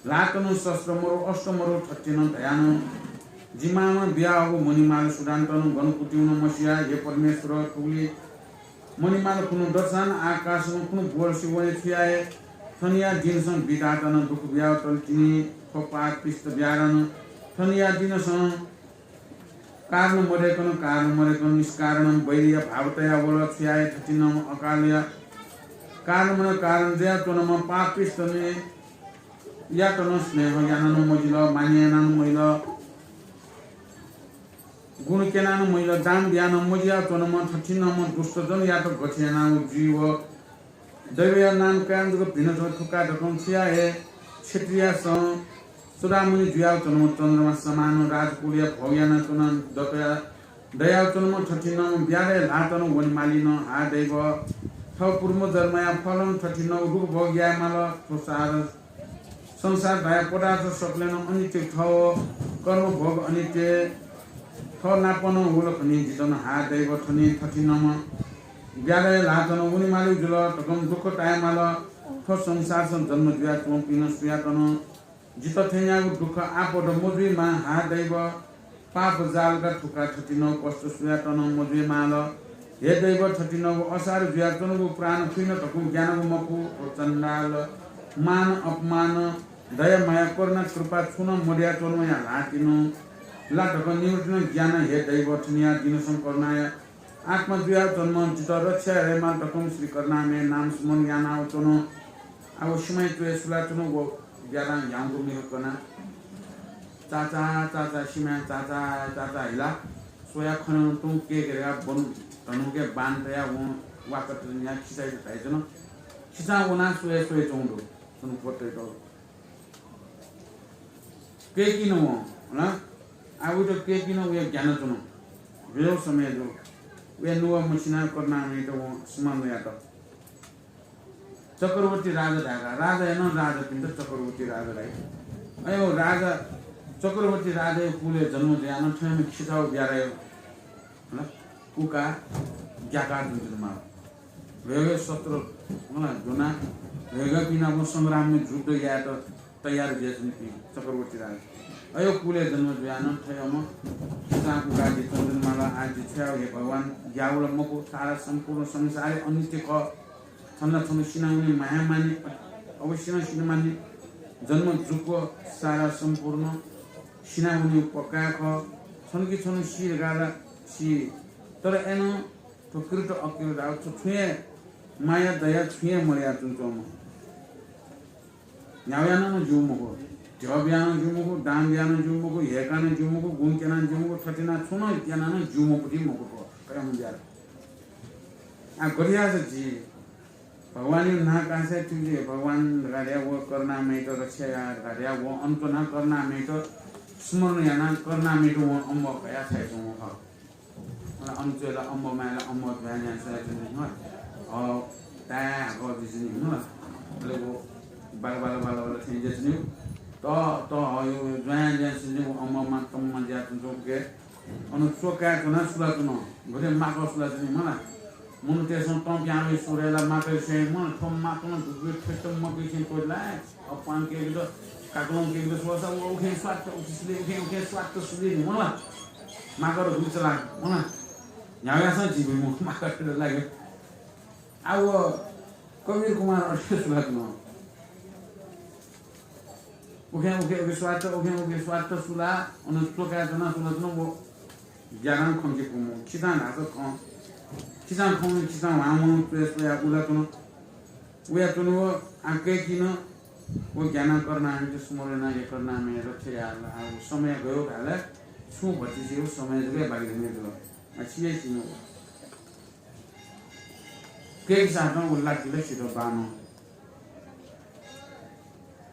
ल्हातं शस्त्र मरु, अस्त्र मरु, थथिनं धयानं जिमां बियाहःगु मणिमाला सुधां नं गन कुतिं नं मसिया, हे परमेश्वर, थुगुलि मणिमाला खुन्हु दथां आकाशं खुन्हु ब्वलसि वने छु याये? थनिया दिनसं विधातां नं दुःख बियातल तिनि, थ्व पापिष्ट ब्याधां नं थनिया दिनसं कारण मदय्कं, कारण मदय्कं निष्कारण वैरिया भाव तया वल। छु याये थथिं नं अकालया कारण मन कारण जुयाच्वनाम्ह पापिष्टयात नं स्नेह याना नं मजिल, माया याना नं मजिल, गुण क्यना नं मजिल, दान बिया नं मजियाच्वनाम्ह थथिं नं दुष्टजनयात गथे यानाः जुइ व दैवया नाम काय् जक भिन्न जक थुका धकं छु याये? हे क्षत्रिययासं चूडामणि जुयाच्वनाम्ह चन्द्रमा समान राजकुलया भोग यानाच्वना दतया दयाच्वनाम्ह थथिं नं ब्याधाया ल्हातं वनेमाली नं हा दैव। थः पूर्वजन्मया फलं थथिं नं दुःख भोग यायेमाल। थ्व सारा संसार धाया पदार्थ सकलें नं अनित्य, थः कर्म भोग अनित्य, थः नाप नं हुल खनी। जितः नं हा दैव थनि थथिं नं ब्याधाया ल्हातं वनेमाली जुल धकं दुःख तायेमाल। थ्व संसारसं जन्म जुयाच्वंपिं नं सुयात नं जितः थेंयागु दुःख आपद मजुइमा। हा दैव, पाप जालका थुका थथिं नं कष्ट सुयात नं मजुइमाल। हे दैव, थथिं नं असार जुयाच्वनागु प्राण फुइन धकं ग्यानागु मखु। व चण्डाल, मान अपमान, दया माया करुणा कृपा छुं नं मदयाच्वनाम्हया ल्हातिं नं ला धकं निवृत्ति नं ग्याना। हे दैव, थनिया दिनसं करुणाया आत्मा जुयाच्वनाम्ह जितः रक्षा यायेमाल धकं श्री करुणामय नाम स्मरण यानाच्वन। आः व सिमाय् च्वय् सुलाच्वन। व ब्याधां ह्याउँगु मिखा कनाः चाचा, चाचा, सिमाय् चाचा, चाचा हिला स्वया खन तुं के के रे बन धनुके बाण तया वं वाकत न्या खिचाइत धाइच्वन। खिचां वनाः स्वया स्वया च्वं दु। च्वन पत्तय् तल। केकिन वं, हला? आः वइत केकिन वया ग्यानाच्वन। गय् समय दु। वया नुगः मछिनाः करुणामयत वं स्मरण यात। चक्रवर्ती राजा धाय्का, राजाया नं राजापिन्त चक्रवर्ती राजा धाइ। अय् राजा, चक्रवर्ती राजाया कुलय् जन्म जुयाः नं थ्वयाम्ह खिचां व ब्याधाया हला, उका ग्याका जुजुन माल। ह्वेगः शस्त्र, हला, ज्वना, ह्वेगःपिं नाप संग्रामय् युद्ध यायेत तयार जुयाच्वनीपिं चक्रवर्ती राजा। अय् कुलय् जन्म जुयाः नं थय्‌म्ह खिचां उका जि च्वनाच्वन माल। आः जि छु याये हे भगवान, ग्यावल मखु, सारा सम्पूर्ण संसारय् अनित्य खः। छन्त छन्त सिनावनी माया मानी, अवश्य नं सिनामानी। जन्म जुक्व सारा सम्पूर्ण सिनावनी पक्का खः। छन्त कि छन्त सी धकाः ला सी। तर अय्‌नं थ्व कृत अकृत धाःगु छुं हे माया दया छुं हे मदयाच्वंच्वंम्ह। न्ह्याः वयाः नं ज्यू मखु, ध्यः बियाः नं ज्यू मखु, दान बियाः नं ज्यू मखु, हेकाः नं ज्यू मखु, गुण क्यनाः नं ज्यू मखु, थथे यानाः छुं नं यानाः नं ज्यू मखु ति मखु थ्व। कयाम्ह ज्यार। आः गथे याःसा जि भगवानया नां काःसा थुलि भगवान धकाः धया व करुणामयत रक्षा याः धकाः धया व अन च्वनाः करुणामयत स्मरण यानाः करुणामयत वं अम्बः कयाः छाय् च्वंगु खः। मला अन च्वय् ला अम्बः माय् ला अम्बः ज्वाँय् ज्वाँय् स्वयाच्वनी हँ। अ, ताय् हाकः जुइच्वनी हँ। अले व बाला बाला बाला बाला थें जुयाच्वनी। त, त, अ, यो ज्वाँय् ज्वाँय् स्वयाच्वनी व अम्बः मा तम्मा जुयाच्वनी उके। अन च्वकाय् च्वनाः सुलाच्वन। गथे माकः सुलाच्वनी मला। मनूतय्‌सं तं पिहां वइ सुरय् ला माकः स्वये मला। थ्व माकलं दुगुगु थ्वय्‌त मकय्‌सें त्वःते ला। अपां केकेत, काकलं केकेत स्वःसा व उखें स्वात्त उखे सुले, उखें उखें स्वात्त सुले नि मला। माकः दुगु चला मला। न्ह्याः वयासं जिगु मू माकः थें लागे। आः व कबीर कुमार अथे सुलाच्वन। उखें उखे उखे स्वात्त, उखें उखे स्वात्त सुलाः, अन च्वकाय् च्वनाः सुलाच्वन व ग्यानां खंके पुमु। खिचां धाःसा खं, खिचां खं, खिचां ह्वां वन, च्वय् स्वयाः उलाच्वन। वयाच्वन व आः कय्‌किन व ग्यानां करुणामयत स्मरण यानाः हे करुणामय रक्षा याः। आः व समय गयो धाःसा छुं भतिसे व समय जक बाकी धुंके जुल। आः सिया सिनु। कय्‌कि साथं व लागिल सित बानं।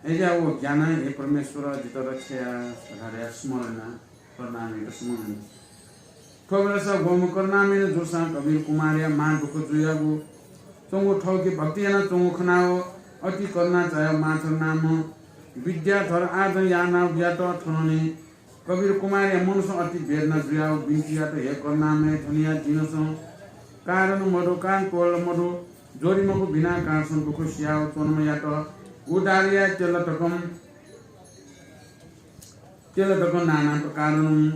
अय्‌जुयाः व ग्यानां हे परमेश्वर जितः रक्षा याः धकाः धयाः स्मरण यानाः करुणामयत स्मरण यात। थ्व बेलस ग्वम्ह करुणामय जूसां कबीर कुमारया मां दुःख जुयागु च्वंगु थौंकि भक्ति यानाच्वंगु खनाः व अति करुणा चायाः माथर नामं विद्याधर आदं यानाः वयात थनंनि। कबीर कुमारया मनसं अति वेदना जुयाः व बिन्ति यात, हे करुणामय, थनिया दिनसं कारण मदु, कारण त्वःल मदु, ज्वरी मखु बिना कारणसं दुःख सियाः व च्वनाम्हयात उद्धार याये त्यल धकं तेल दकं नाना प्रकारं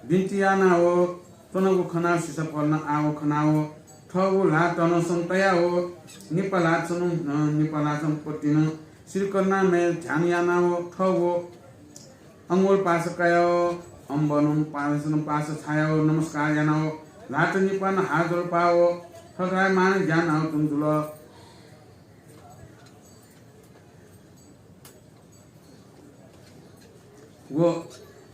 बिन्ति यानाव च्वनागु खनाव सिसा फलन आव खनाव थःगु ल्हातं सं तयाव निपा ल्हातं, अ, निपा ल्हातं पतिनं श्री करुणामय ध्यान यानाव थःगु अंगुल पासा कायाव अम्बनं पासन पासा छायाव नमस्कार यानाव ल्हातं निपानं हात जोडपाव थथाय् मान ज्ञान आव तुं जुल। व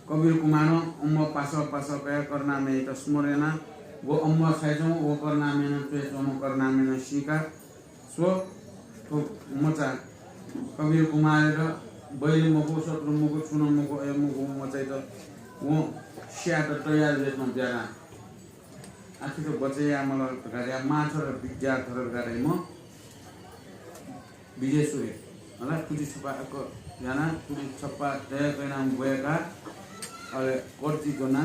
कबीर कुमारं अम्म पासा पासा कयाः करुणामययात स्मरण यानाः व अम्म छाय्‌च्वंम्ह व करुणामयनं च्वय्‌च्वंम्ह करुणामयनं सीकाः स्व, थ्व मचा कबीर कुमारयात बैल मखु, शत्रु मखु, छुं नं मखु, अय् मखु, मचायात वं स्यायेत तयार जुयाच्वंम्ह ब्याहा। आखिर बचय् यायेमाल धकाः धयाः माथर विद्याधर धकाः धाइम्ह विदेश्वरी, हला, तुति छपा अक्क यानाः तुति छपा दय्‌क यानाः ब्वय्‌काः, अले कर्ति ज्वनाः,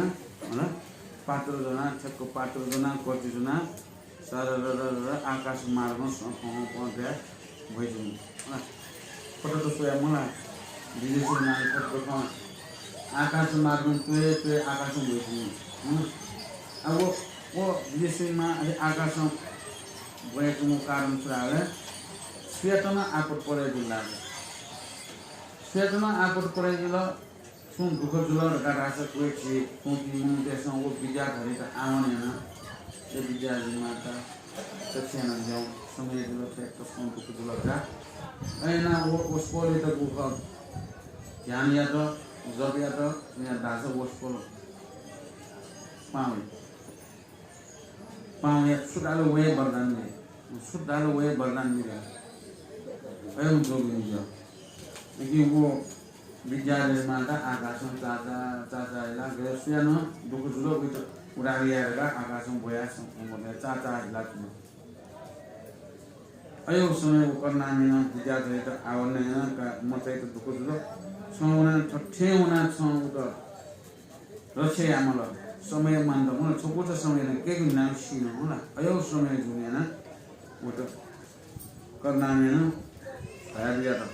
हला, पात्र ज्वनाः, ठ्याक्क पात्र ज्वनाः, कर्ति ज्वनाः, सररररर आकाश मार्गं सं पं पं धयाः भ्वइच्वंगु। हला, फटत स्वयाः मला, विदेश्वरी मां फटत खं आकाश मार्गं त्वय् त्वय् आकाशं भ्वइच्वंगु। हला, अब व, व विदेश्वरी मां अले आकाशं ब्वय्‌च्वंगु कारण छु धाःसा, सुयात नं आपत परे जुल धाःसा। सुयात नं आपत परे जुल, छुं दुःख जुल धकाः धाःसा क्वय् छि, थुपिं मनूतय्‌सं व विद्याधरयात आह्वान यानाः, "ए विद्याधर मां, दक्ष यानाः न्यँ, समय जुल, थ्व छुं दुःख जुल" धकाः। अय्‌नं व वसपोलयात गुगु खः, ध्यान यात, जप यात, यात धाःसा वसपोल पावं वइ। पावं वया, छु धाल वया वरदान मिले। छु धाल वया वरदान मिले। अय्‌नं जोगीनि ज्यू। लेकिन व विद्याधर मां आकाशं चाचा, चाचा हिला, गय् सुया नं दुःख जुल, वइत उद्धार याये धकाः आकाशं ब्वयाः सं-, चाचा हिला जुल। अय् समय व करुणामयनं विद्याधरयात आह्वान यानाः का, मचायात दुःख जुल। छं वनाः, थथे वनाः छं उत रक्षा यायेमाल। समय मान्त, मला, छकूचा समय नं, केगु नाम सिनं, मला। अय् समय जुल यानाः वइत करुणामयनं धयाबियात।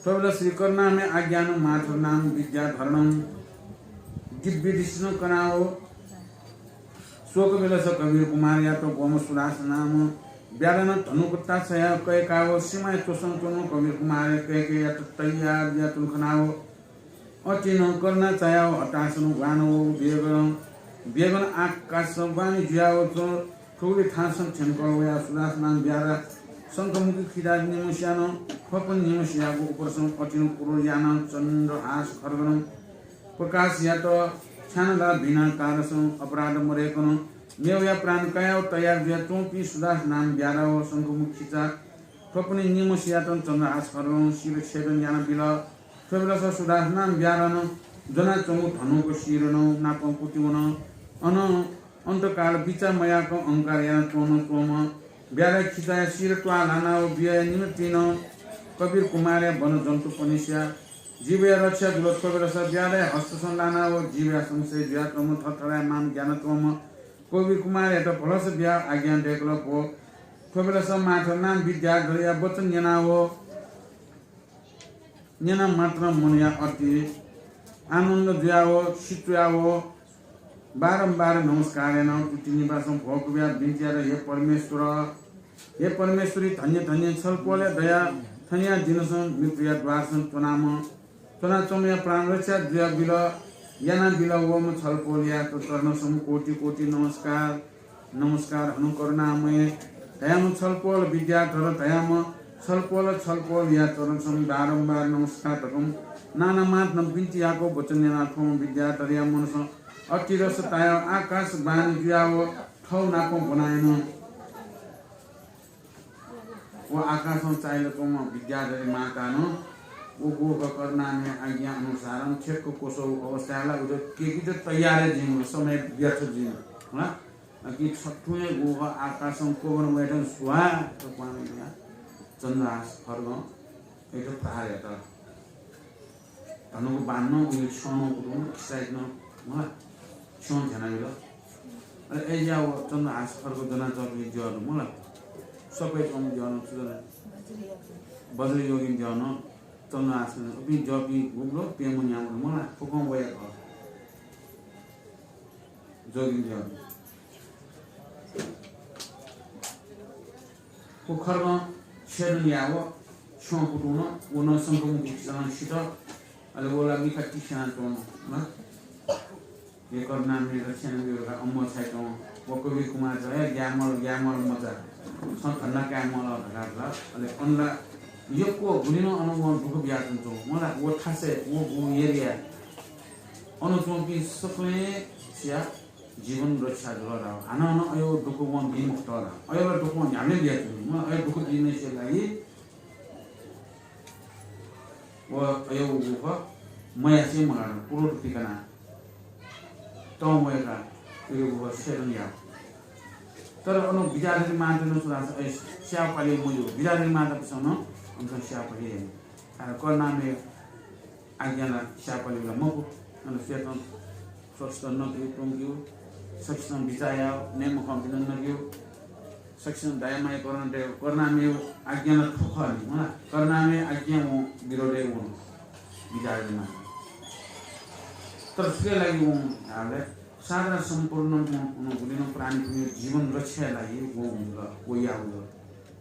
थ्व बेलस श्री करुणामय आज्ञानं माथर नाम विद्याधरनं दिव्य दृष्टिनं कनाव स्वकबेलस कबीर कुमारयात ग्वम्ह सुदास नाम ब्याधनं धनुकता छायाव कय्‌काव सिमाय् च्वसं च्वंम्ह कबीर कुमारया कय्‌केयात तयार जुयाच्वंगु खनाव अतिनं करुणा चायाव हतासनं ग्वानं वःगु बेगनं, बेगनं आकाशं ग्वाहालि जुयाव च्वं थुगुलिं थासं थ्यंकल वयाव सुदास नाम ब्याधा शंखमुखी खिचा निम्ह सियानं थ्वपनि निम्ह सियागु उपरसं अतिनं क्रोध यानाव चन्द्रहास खड्गनं प्रकाश यात। छाय्‌नं ला बिना कारणसं अपराध मदय्‌कनं मेवया प्राण कायाव तयार जुयाच्वंपिं सुदास नाम ब्याधा व शंखमुखी खिचा थ्वपनि निम्ह सियातं चन्द्रहास खड्गनं शिर छेदन यानाबिल। थ्व बेलस सुदास नाम ब्याधानं ज्वनाच्वंगु धनुक शिरनं नापं कुतिवन। अनं अन्तकाल बिचाः मयाकं अहंकार यानाच्वंम्ह च्वंम्ह ब्याधाया खिचाया शिर त्वाः ल्हानाव बियाया निंतिं नं कबीर कुमारया वनजन्तुपनिसया जीवया रक्षा जुल। थ्व बेलस ब्याधाया हस्तसं ल्हानाव जीवया संशय जुयाच्वंम्ह थरथरायमान ग्यानाच्वंम्ह कबीर कुमारयात भलस बियाव आज्ञा दय्‌कल। भो, थ्व बेलस माथर नाम विद्याधरया वचन न्यनाव न्यना मात्रं मनया अति आनन्द जुयाव सित्तुयाव बारम्बार नमस्कार यानाव तुति निपासं भ्वय् कुबियाव बिन्ति यात, हे परमेश्वर, हे परमेश्वरी, धन्य धन्य, छलपोलया दया थनिया दिनसं मृत्युया द्वारसं च्वनाम्ह, च्वनाच्वंम्हया प्राण रक्षा जुयाबिल, यानाबिल वःम्ह छलपोलयात चरणसं कोटि कोटि नमस्कार। नमस्कार हनं करुणामय धयाम्ह छलपोल विद्याधर धयाम्ह छलपोल, छलपोलया चरणसं बारम्बार नमस्कार धकं नाना मात्रं बिन्ति याकव वचन न्यनाव थ्वम्ह विद्याधरया मनसं अति रस तायाव आकाशवाणी जुयाव थव नापं ब्वना यन। व आकाशं चाःहिला च्वंम्ह विद्याधरी मातानं व गुगु करुणामय आज्ञा अनुसारं ठ्याक्क क्वसःगु अवस्थाय् ला उइत केकेत तयार हे जुइम्ह, समय व्यर्थ जुइम्ह। हला? अकिं छथुं हे गुगु आकाशं क्वबनं वयेधं स्वाहा त क्वां वया चन्द्रहास खड्गं अय्‌त प्रहार यात। धनुक बाणनं उगु छ्यं नं कुतुं खिचायात नं, हला, छ्यं ध्यानाबिल। अले अय्‌जुयाः व चन्द्रहास खड्ग ज्वनाच्वंपिं द्यःनं, हला, सफाय् च्वंम्ह द्यःनं छु जुल? वज्रयोगिन द्यःनं तनु आसन, उपिं जःपिं गुगलो प्यम्ह न्याम्ह मला, फुकं वया खः। जोगिन जः। व खर्गं छेदन याव, छ्यं कुतुं व नं शंखमुखी किसनं सित। अले व ला मिखा तिस्यानाच्वन। हे करुणामय रक्षामय धकाः अम्म छाय्‌कं व कबीर कुमार चाहिँ, "हे ग्यामल, ग्यामल मचा, छं धन्दा काये मल" धकाः धाल। अले अन ला यक्व गुलिं नं अन वं दुःख बियाच्वंच्वं। मला व थासय्, व, व एरिया अन च्वंपिं सकलें सिया जीवन रक्षा जुल धाः। हानं हानं अयो दुःख वं बी मखुत धाः। अयो ला दुःख वं न्ह्याबलें बियाच्वन। मला अयो दुःख बीम्हसिया लागि व अयो उगु खः, मयासें मगाः, पुरोट पिकना तं वय्‌का अयो उगु खः छेदन याव। तर अन विद्याधरी मांत नं छु धाःसा अयो स्याःपालि मजू, विद्याधरी मांत पिसं नं अन स्याःपालि याइ। तर करुणामय आज्ञा ला स्याःपालि ला मखु। अन स्वयेकं स्वसितं नकि त्वंक्यू, सकसितं बिचाः याव, नये मखंपिं नं नक्यू। सकसितं दया माया करुणा दये, करुणामय आज्ञा ला थ्व खः नि, मला। करुणामय आज्ञा वं विरोधय् वन, विद्याधरी मांत। तर सुके लागि वं धाःबलय् सारा सम्पूर्ण वं, वं गुलिं नं प्राणीपिनिगु जीवन रक्षाया लागि वं हुल, व याव हुल।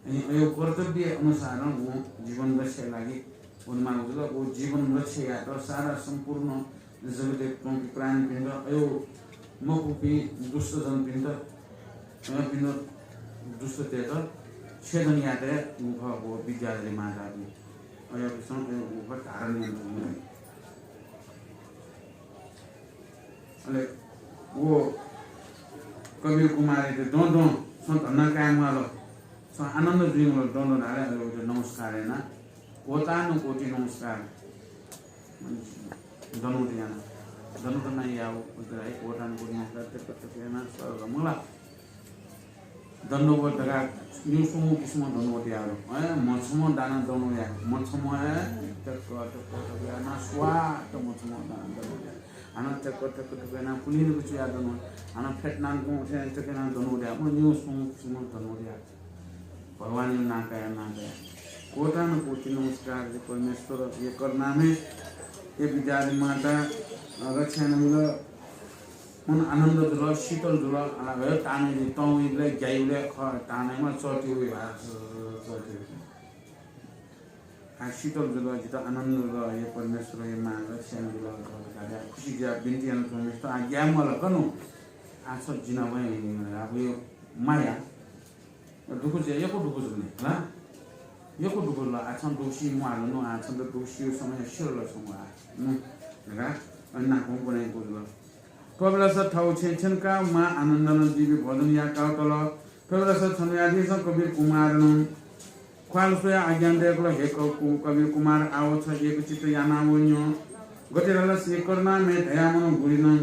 अनि अयो कर्तव्य अनुसारं वं जीवन रक्षाया लागि वनेमाःगु जुल। व जीवन रक्षा यायेत सारा सम्पूर्ण जगतय् च्वंपिं प्राणीपिन्त, अयो मखुपिं दुष्टजनपिन्त, अयोपिन्त दुष्टतय्त छेदन यायेत उगु खः व विद्याधरी मांत। अयोपिसं अयो उगु खः धारण यानाच्वंगु। अले व कबीर कुमारयात दँ दँ, छं धन्दा काये म्वाल, छं आनन्द जुइ म्वाल, दँ दँ धाःबलय् अले वयात नमस्कार यानाः कोटानुकोटि नमस्कार। दण्डवत यानाः, दण्डवत नं याव, उद्राई कोटानुकोटि नमस्कार, तक तक यानाः सरल मला। दण्डवत धकाः निगू स्वंगू किसिमं दण्डवत याव। अँ, मछम्ह दाना दण्डवत याव। मछम्ह, अँ, तक तक तक यानाः स्वात मछम्ह दाना दण्डवत याव। हानं तक तक तक यानाः पुलिंगु चुया दण्डवत। हानं फेतनां गुं उठे तक यानाः दण्डवत याव। निगू स्वंगू किसिमं दण्डवत याव। भगवानया नां काया, नां काया। कोटानुकोटि नमस्कार हे परमेश्वर, हे करुणामय, हे विद्याधरी मांत, अ, रक्षा यानाबिल। मन आनन्द जुल, शीतल जुल। अ, हे ताने जि तं वइबलय्, ग्याइबलय्, ख, तानेमा चःति वइ भा, चःति वइ। आ, शीतल जुल, जितः आनन्द जुल, हे परमेश्वर, हे मां, रक्षा यानाबिल, धकाः खुसी जुयाः बिन्ति यानाच्वंम्हसित, आ, ग्याये मल कनु। आ, छ जिनावं, आ, वयो माया। दुःख जुया, यक्व दुःख जुल नि, ला? यक्व दुःख जुल। आ, छं दुःख सी म्वाल नु, आ, छन्त दुःख सीगु समय सिधल छंगु, आ, नु, धकाः अन नापं ब्वनाय्कूगु जुल। थ्व बेलस थःगु छेँय् थ्यंकाः मां आनन्दनं दिव्य भोजन याकाः तल। थ्व बेलस छन्हुयादिसँ कबीर कुमारनं ख्वाल स्वयाः आज्ञा दय्कल, हे क-, कु-, कबीर कुमार, आव छ एकचित्त यानाव न्यँ। गथे धालसे करुणामय धयाम्ह गुलिनं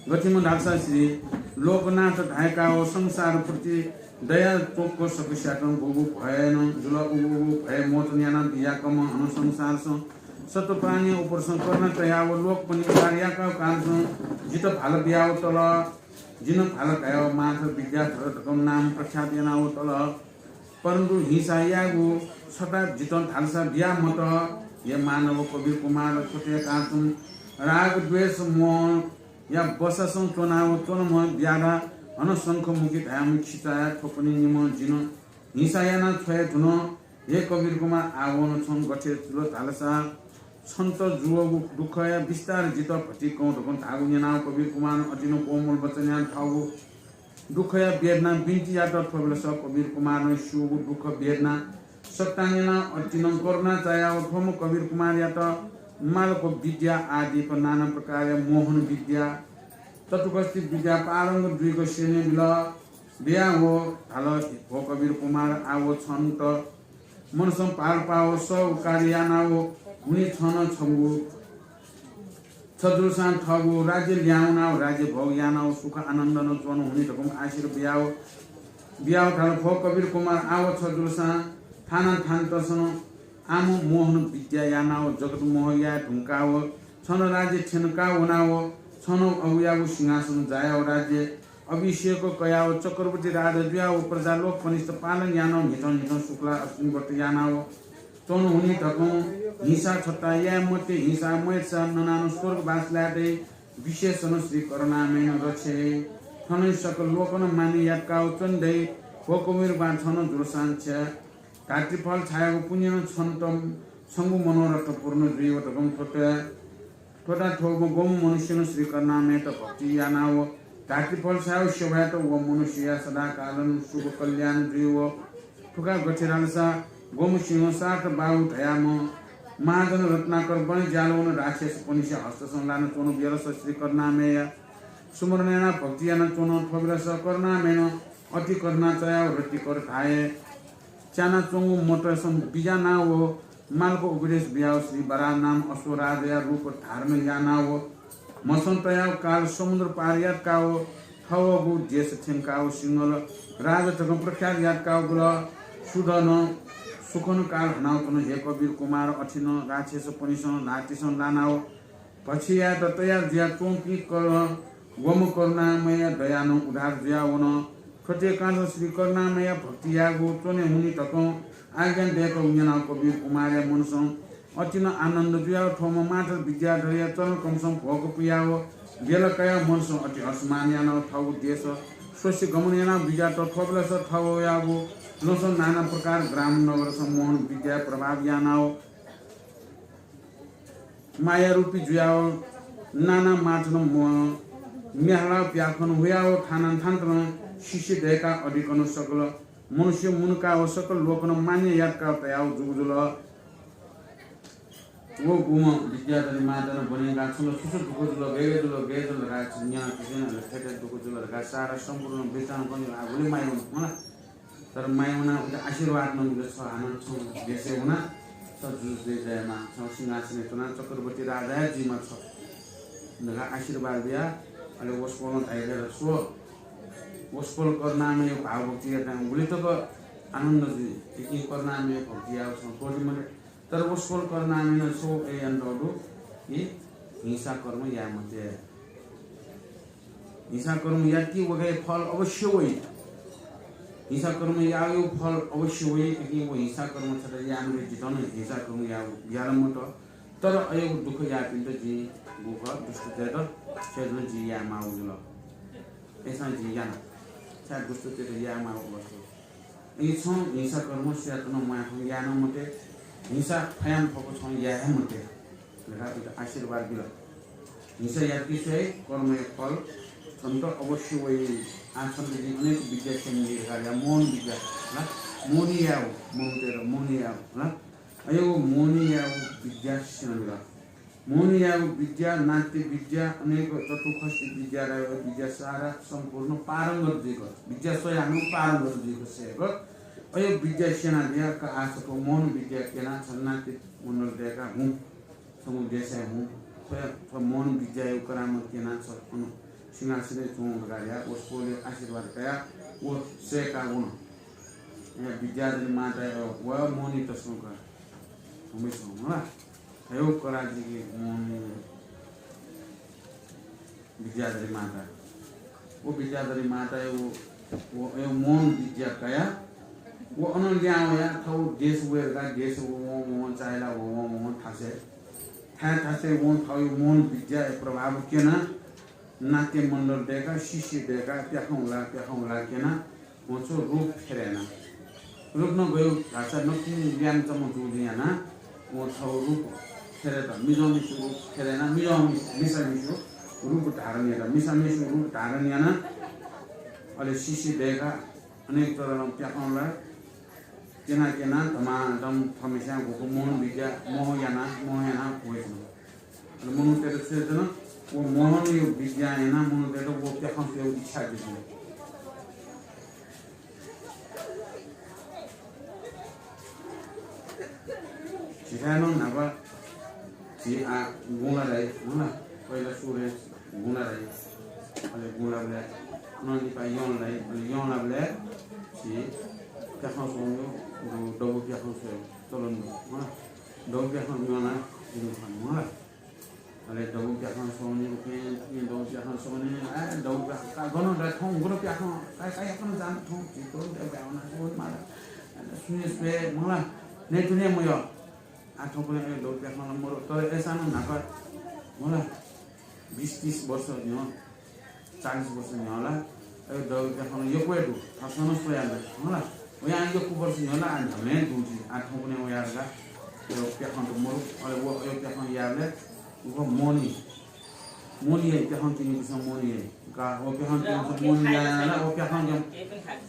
गथिम्ह धालसा श्री लोकनाथ धाय्काव संसार प्रति दया च्वंक सकस्यातं गुगु भयनं जुल, उगु उगु भय मोचन यानाः बियाकम्ह हनं संसारसं सत्त्व प्राणी उपरसं करुणा तयाव लोकपनि उद्धार याकाव कालसं जितः भाल बियाव तल। जिनं भाल कयाव मांत विद्याधर धकं नाम प्रख्यात यानाव तल। परन्तु हिंसा यायेगु छता जितं धालसा बिया मत। हे मानव कबीर कुमार, थ्व तय्काः तुं राग द्वेष मोहया बससं च्वनाव च्वंम्ह ब्याधा हनं शंखमुखी धायेम्ह खिचाया थ्वपनि निम्हं जिनं हिंसा याना छ्वये धुन। हे कबीर कुमार, आव नं छं गथे जुल धालसा छन्त जूगु दुःखया विस्तार जितः भतिकं धकं धाःगु न्यनाव कबीर कुमारं अतिनं कोमल वचन यानाः थःगु दुःखया वेदना बिन्ति यात। थ्व बेलस कबीर कुमारं स्यूगु दुःख वेदना सकतां न्यनाव अतिनं करुणा चायाव थ्वम्ह कबीर कुमारयात मालक विद्या आदिक नाना प्रकारया मोहन विद्या, तटुकस्ति विद्या पारंगत जुइक स्यने बिल। बियाव धाल, हे भो कबीर कुमार, आव छन्त मनसं पार पाव सव कार्य यानाव हुने छन छंगु छ जुलसां थःगु राज्य ल्याहां वनाव राज्य भोग यानाव सुख आनन्दनं च्वन हुने धकं आशीर्वाद बियाव, बियाव धाल, भो कबीर कुमार, आव छ जुलसां थाना थान तसनं आम मोहन विद्या यानाव जगत मोह याये धुंकाव छन राज्य थ्यंका वनाव छन अबुयागु सिंहासन जायाव राज्य अभिषेक कयाव चक्रवर्ती राजा जुयाव प्रजा लोकपनिस्त पालन यानाव न्हिथं न्हिथं शुक्ला अष्टमी व्रत यानाव च्वंहुनि धकं हिंसा छता याये मते। हिंसा मयेसा ननानं स्वर्गवास लाये दइ। विशेषनं श्री करुणामयनं रक्षे थनै सकल लोकनं मान्य यातकाव च्वने दइ। व कबीर बां छनं जुलसां छ्या धात्रीफल छायागु पुण्यनं छन्त छंगु मनोरथ पूर्ण जुइव धकं थ्वता थ्वता थ्वगु गम मनुष्यनं श्री करुणामयत भक्ति यानाव धात्रीफल छायाव सेवा यात व मनुष्यया सदाकालं शुभ कल्याण जुइव। थुका गथे धालसा गम सिंह सार्थ बाहु धयाम्ह महाजन रत्नाकर बने ज्यालवन राक्षसपनिसे हस्तसं लान च्वन बेलस श्री करुणामयया सुमरण यानाव भक्ति याना च्वन। थ्व बेलस करुणामयनं अति करुणा चयाव रतिकर धाये च्यानाच्वंगु मतसं बिज्यानाव मालक उपदेश बियाव श्री बराह नाम अश्वराजया रूप धारण यानाव म्हसं तयाव काल समुद्र पार यातकाव थवगु देश थ्यंकाव सिंहल राजा धकं प्रख्यात यातकाव गुल। सुधनं सुखन काल हनाव च्वन। हे कबीर कुमार, अथिनं राक्षसपनिसं ल्हातिसं लानाव भक्ष्य यायेत तयार जुयाच्वंपिं कर वम करुणामय दयानं उद्धार जुयावन। थ्वतेकान्त श्री करुणामयया भक्ति यायेगु च्वने हुनि धकं आज्ञा दय्कः न्यनाव कबीर कुमारया मनसं अतिनं आनन्द जुयाव थ्वम्ह मातर विद्याधरया चरण कमसं भोक पुयाव बेला कयाव मनसं अति हर्षमान यानाव थःगु देश स्वसे गमन यानाव बिज्यात। थ्व बेलस थवयागु लसं नाना प्रकार ग्राम नगरसं मोहन विद्याया प्रभाव यानाव मायारूपी जुयाव नाना माथनं म्याहलाव प्याखन हुयाव थानान्थान्तनं शिष्य दय्काव अधिकनं सकल मनुष्य मुनकाव सकल लोकनं मान्य यातकाव तयाव जूगु जुल। व गुम्ह विद्याधरी मातानं ब्वनेका छन्त छु छु दुःख जुल, गय् गय् जुल, गय् जुल धकाः न्यना थुसें थथे दुःख जुल धकाः सारा सम्पूर्ण वृत्तान्त कने आ गुलि माया वन। तर माया वना उता आशीर्वाद नं बिल छ हानं छौ देशे हुना छ जुजु जुइ दयेमा, छौ सिंहासनय् च्वना चक्रवर्ती राजा हे जुइमा छ धकाः आशीर्वाद बिया। अले वसपोलं धाइगु स्व वसपोल करुणामय भावभक्ति याकां गुलि तक आनन्द जुइ। इकिं करुणामय भक्ति याव छौ कोटि मले। तर वसपोल करुणामयनं छौ ए यानातःगु दु कि हिंसा कर्म याये मते। हिंसा कर्म याति वगय् फल अवश्य वइ। हिंसा कर्म यायु फल अवश्य वइ। इकिं व हिंसा कर्म छता याये मते। जितनं हिंसा कर्म यायु याला मत। तर अयगु दुःख याःपिन्त जिं गुख दुष्टतय्त छेदन जिं याये माःगु जुल। अय्सां जिं याना। छाय् दुष्टतय्त याये माःगु अवस्था। इं छं हिंसा कर्म सुयातनं म्वाये फं याये नं मते। हिंसा फयां फक छं याये हे मते धकाः उइत आशीर्वाद बिल। हिंसा याति स्वये कर्मया फल छन्त अवश्य वइ। आ छन्त जिं अनेक विद्या स्यनाबी धकाः या मोहन विद्या ला मोहनी याव मनूतय्त मोहनी याव ला अयगु मोहनी याव विद्या स्यनाबिल। मोहनी याव विद्या, नाट्य विद्या, अनेक चतुःखष्टि विद्या, विद्या सारा सम्पूर्ण पारंगत जुइक, विद्या स्वयाः नं पारंगत जुइक सय्क, अय् विद्या स्यनाबिया का आसक मोहन विद्या क्यना छ नाट्य मण्डल दय्का हुँ, छंगु देशय् हुँ, थ्व, थ्व मोहन विद्याया करामत क्यना छ अन सिंहासनय् च्वँ धकाः या वसपोलया आशीर्वाद कयाः व सय्का वन। या विद्याधरी माताया व मोहनी तसकं का हुमै छौँ मला। हयो कराजिके मोहनी विद्याधरी माता। व विद्याधरी माता व, व अयो मोहन विद्या कया। व अन ल्यां वया थौ देश वेरका देश व, व, व, चाइला व, व, व, थासे। थाय् थासे व थौ मोहन विद्या प्रभाव केना। नाट्य मण्डल दय्का, शिष्य दय्का, प्याखं उला, प्याखं उला केना। वं छौ रूप फेरय् याना। रूप नं गय् धाःसा नकतिनि ल्यान चमं जूगुलिं याना। वं छौ रूप फेरय् यात, मिजंमिसु रूप फेरय् याना, मिजंमिसु, मिसामिसु रूप धारण यात। मिसामिसु रूप धारण याना। अले शिष्य दय्का अनेक तरं प्याखं उला केना केना धमाधम थःम्हेस्यां गुगु मोहन विद्या मोह याना, मोह याना वय्कन। अले मनूतय्त छुय् जन व मोहनया विद्या यानाः मनूतय्त व प्याखं स्वयेगु इच्छा जुइ। झीथाय् नं न्हापा झी आः गुँला धाइ, हुँ ला? पहिला सुरुइ गुँला धाइ, अले गुँलाबलय् अनं लिपा यं धाइ, अले यं धाःबलय् झी प्याखं स्वयेगु दु, दबू प्याखं स्वयेगु चलन दु, हुँ ला? दबू प्याखं यं धाइ, हुँ ला? अले दबू प्याखं स्वने उखें, उखें दबू प्याखं स्वने, आ, दबू प्याखं, का गन दा थौं, गुरु प्याखं, का, का याकन जान थौं, चित्तों दे ब्यावना, गुरु माला। अले सुने स्वये, मला, ने तुने मयो। आः थौंकन्हय् अय् दौप्याखं ला मरु, तर अय्‌सां नं न्हापा मला बिस तीस वर्ष न्ह्यः, चालिस वर्ष न्ह्यः ला अय् दौप्याखं यक्व हे दु, थःसं नं स्वया दु मला। वयां यक्व वर्ष न्ह्यः ला आः न्ह्याबलें दुगु जुइ, आः थौंकन्हय् वयाः ला अय् प्याखं त मरु। अले व अय् प्याखं याःबलय् व मोहनी, मोहनी हे प्याखं तिनि बिसं मोहनी हे का, व प्याखं तिनि बिसं मोहनी यायां ला व प्याखं क्यं।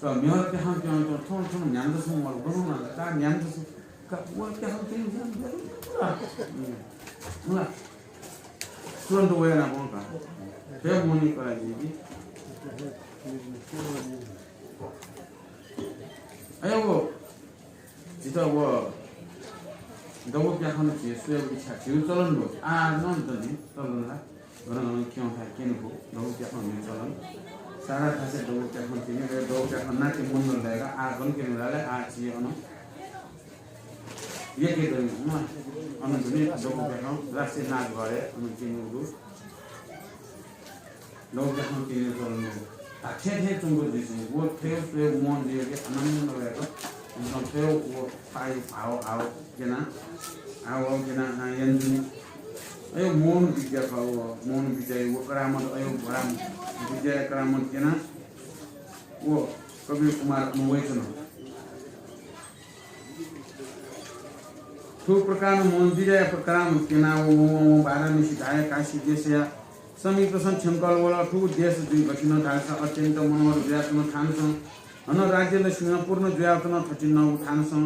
त मेहर प्याखं क्यं त थौं थौं न्ह्याम्ह दसं मरु, गनं ला ता न्ह्याम्ह दसं का, व प्याखं तिनि बिसं मला। तुरन्त वया नापं का। हे मोहनी करा जिबी। अय् व जितः व दौप्याखं झी स्वयेगु इच्छा झीगु चलन दु। आः नं दनि, चलन ला गन गन क्यं थाय् क्यनेगु दौप्याखं झीगु चलन। सारा थासय् दौप्याखं तिनि, अय् दौप्याखं नाट्य मण्डल दय्‌काः आः गन क्यने लाले, आः झी अन यक्व दनि, अन दुने दौप्याखं राष्ट्रिय नाचघरय् अन क्यनेगु दु। दौप्याखं तिनि चलन दु। धात्थें थें च्वंगु जुइच्वंगु। व थ्व स्वयेगु मोहन जुइगु अनन्त वय्‌क। उमिसं थ्व व पाइ भाव, भाव क्यना, भाव क्यना, अ, यंजुनि। अय् मोहन विद्या खः व, मोहन विद्या व करामत, अय् करामत, विद्या करामत क्यना व कबीर कुमार अन वइच्वन। थुगु प्रकारं मोहन विद्याया प्रकारां क्यनाः वं वाराणसी धाःगु काशी देशया समीपसं थ्यंकल वल। थुगु देश जुइ गथिनं धाःसा अत्यन्त मनोहर जुयाच्वन थानसं। हनं राज्य लक्ष्मीं पूर्ण जुयाच्वन थथिंनगु थानसं।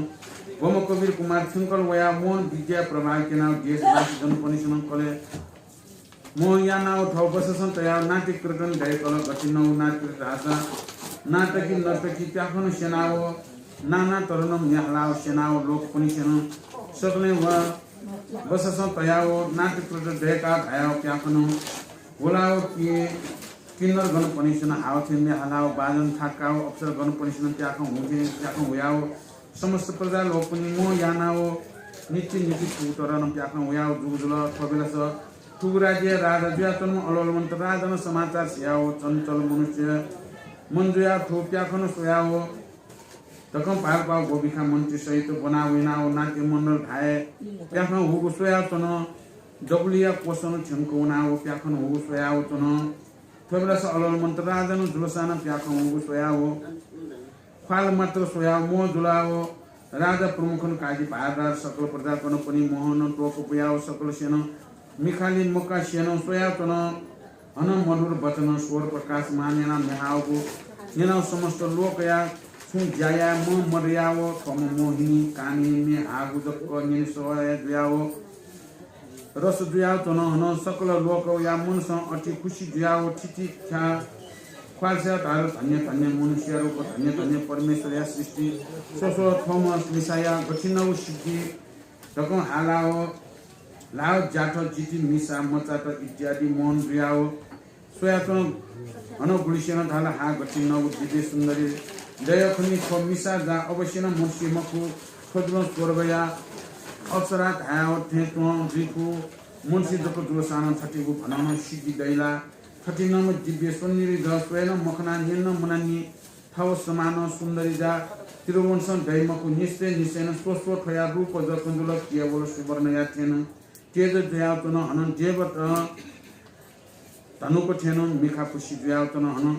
वम्ह कबीर कुमार थ्यंकल वयाः मोहन विद्याया प्रभाव क्यनाः देशवासी जनपनिसं कलय् मोह यानाव थव बससं तयाव नाट्य कीर्तन दय्‌कल। गथिंनगु नाट्य धाःसा नाटकी नर्तकी प्याखं स्यनाव नाना तरनं म्ये हालाव स्यनाव लोकपनिसं सकलें व बससं तयाव नाट्य कीर्तन दय्‌काव धायाव प्याखं हुलाव कि किन्नर गणपनिसं हाव थें म्ये हालाव बाजन थाकाव अप्सरा गणपनिसं प्याखं हुथें प्याखं हुयाव समस्त प्रजा लोकपनि मोह यानाव नित्य नित्य थुगु तरनं प्याखं हुयाव जूगु जुल। थ्व बेलस थुगु राज्यया राजा जुयाच्वंम्ह अलोलमन्त्र राजानं समाचार सियाव चञ्चल मनुष्य मन जुयाव थुगु प्याखं स्वयाव धकं भारपाव गोभिखा मन्त्री सहित ब्वनाव वनाव नाट्य मण्डल धाये प्याखं हुगु स्वयाव च्वन। दबुलिया कोसं थ्यंक वनाव प्याखं हुगु स्वयाव च्वन। थ्व बेलस अलोलमन्त्र राजानं जुलसानं प्याखं हुगु स्वयाव ख्वाल मात्र स्वयाव मोह जुलाव राजा प्रमुखन काजी भारदार सकल प्रजा गणपनि मोहनं तोक बुयाव सकलसेनं मिखालि मकासेनं स्वयाच्वन। हनं मधुर वचनं स्वर प्रकाशमान यानाव म्ये हाःगु न्यनाव समस्त लोकया छुं ज्या याये मं मदयाव थ्वम्ह मोहिनी कामिनी म्ये हाःगु जक न्यने सह हे जुयाव रस जुयाव च्वन। हनं सकल लोकया मनसं अति खुसी जुयाव थिति ख्या ख्वालस्यां धाल, धन्य धन्य मनुष्य रूप, धन्य धन्य परमेश्वरया सृष्टि। स्व स्व थ्वम्ह मिसाया गथिंनगु सिद्धि धकं हालाव ल्हाव ज्याथ जिति मिसा मचात इत्यादि मोहन जुयाव स्वयाच्वन। हनं गुलिसेनं धाल, हा गथिंनगु दिव्य सुन्दरी दया खनी। थ्व मिसा जा अवश्यनं मर्सी मखु, थ्व जुलं स्वर्गया अप्सरा धायाव थें च्वं जुइ फु। मर्सी जक जुलसानं थथिगु भननं सिद्धि दइ ला? थथिंम्ह दिव्य सुन्दरी जा स्वयानं मखना न्यन मनानि। थव समान सुन्दरी जा त्रिभुवनसं दइ मखु। निश्चय निश्चयनं स्व स्व थ्वया रूप जक जुल केवल सुवर्णया थें तेज जुयाव च्वन। हनं देवत धनुक थें नं मिखा पुसी जुयाव च्वन। हनं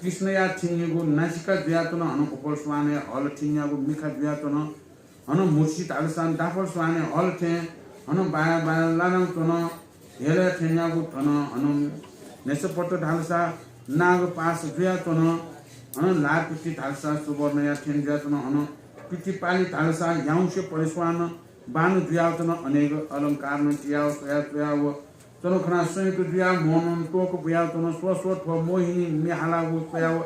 कृष्णया थिंनिगु नासिका जुयाव च्वन। हनं उपल स्वानया हल थिंनिगु मिखा जुयाव च्वन। हनं मुर्सी धालसां दाफल स्वानया हल थें हनं बाया बाया लानाव च्वन। हेलया थेंनिगु थन हनं न्हेसपट धालसा नाग पास जुयाव च्वन। हनं लारपिति धालसा सुवर्णया थें जुयाव च्वन। हनं पितिपालि धालसा याउँसे परिस्वान बान जुयाव च्वन। अनेक अलंकारनं तियाव स्वया स्वयाव च्वन खनाः संयुक्त जुयाव मोहनं तोक बुयाव च्वन। स्व स्व थ्व मोहिनी म्ये हालागु स्वयाव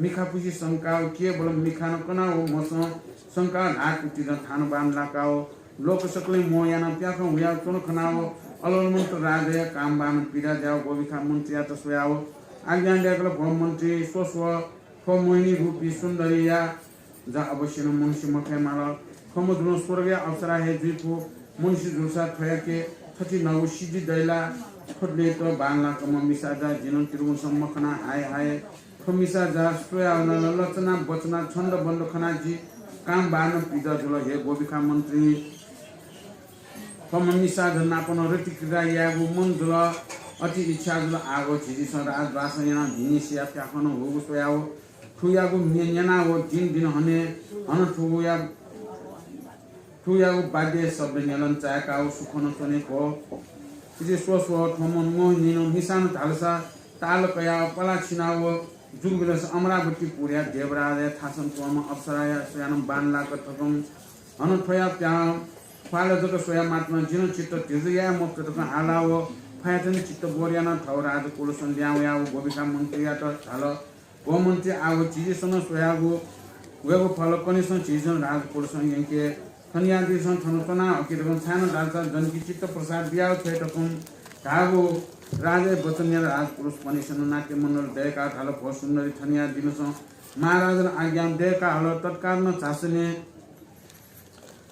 मिखा पुसी संकाव केवल मिखानं कनाव मसं संकाव ल्हाः कुतिदँ थान बान लाकाव लोक सकलें मोह यानाव प्याखं हुयाव च्वन खनाव अलोलमन्त्र राजाया काम बान पिदा जुयाव गोभिखा मन्त्रीयात स्वयाव आज्ञा दय्‌कल, भो मन्त्री, स्व स्व थ्व मोहिनी रूपी सुन्दरीया जा अवश्यनं मनुष्य मखये माल। थ्वम्ह जुलं स्वर्गया अप्सरा हे जुइ फु। मनुष्य जूसा थ्वयाके थथिंगु सिद्धि दइ ला? थ्व ल्यय्‌त बांलाकम्ह मिसा जा जिं नं त्रिभुवनसं मखना, हाय हाय। थ्व मिसा जा स्वयाव नं लचना बचना छन्द बन्द खनाः जि काम बानं पिदा जुल। हे गोभिखा मन्त्री, थ्वम्ह मिसा जनापं रतिक्रीडा यायेगु मन जुल, अति इच्छा जुल। आः व झिझीसं राजद्वासं यानाः भिंनिसिया प्याखं हुःगु स्वयाः व थुयागु म्ये न्यनाः व दिं दिं हने हन थुया थुयागु वाद्य शब्द न्यलन चाय्काः व सुखं च्वने ग्व। इति स्वस्वः थ्वम्ह मोहिनीं मिसां धालसा ताल कयाः पलाः छिनाः व जुगु बिलस अमरावतीपुरया देवराजया थासं च्वंम्ह अप्सराया स्वयानं बांलाक थकं हन थ्वया प्यां ख्वाल जक स्वया मात्नं जिं चित्त धिजु याये मफुत धकं हाला व फयातन चित्त बोर यानाः थव राजकुलसं ल्याहां वयाः व गोभिखा मन्त्रीयात धाल, गो मन्त्री, आः व झिझीसं स्वयागु वयेगु फल कनेसं झिझीसं राजकुलसं यंके थनियादिसँ थन च्वना हकि धकं छाय्नं धालसा जनकी चित्त प्रसाद बियाः छ्वये धकं धाःगु राजाया वचन न्यनाः राजकुलस पनिसन नाट्यमण्डल दय्काः धाल, भो सुन्दरी, थनियादिसँ महाराजन आज्ञा दय्काः हल, तत्कालं झासने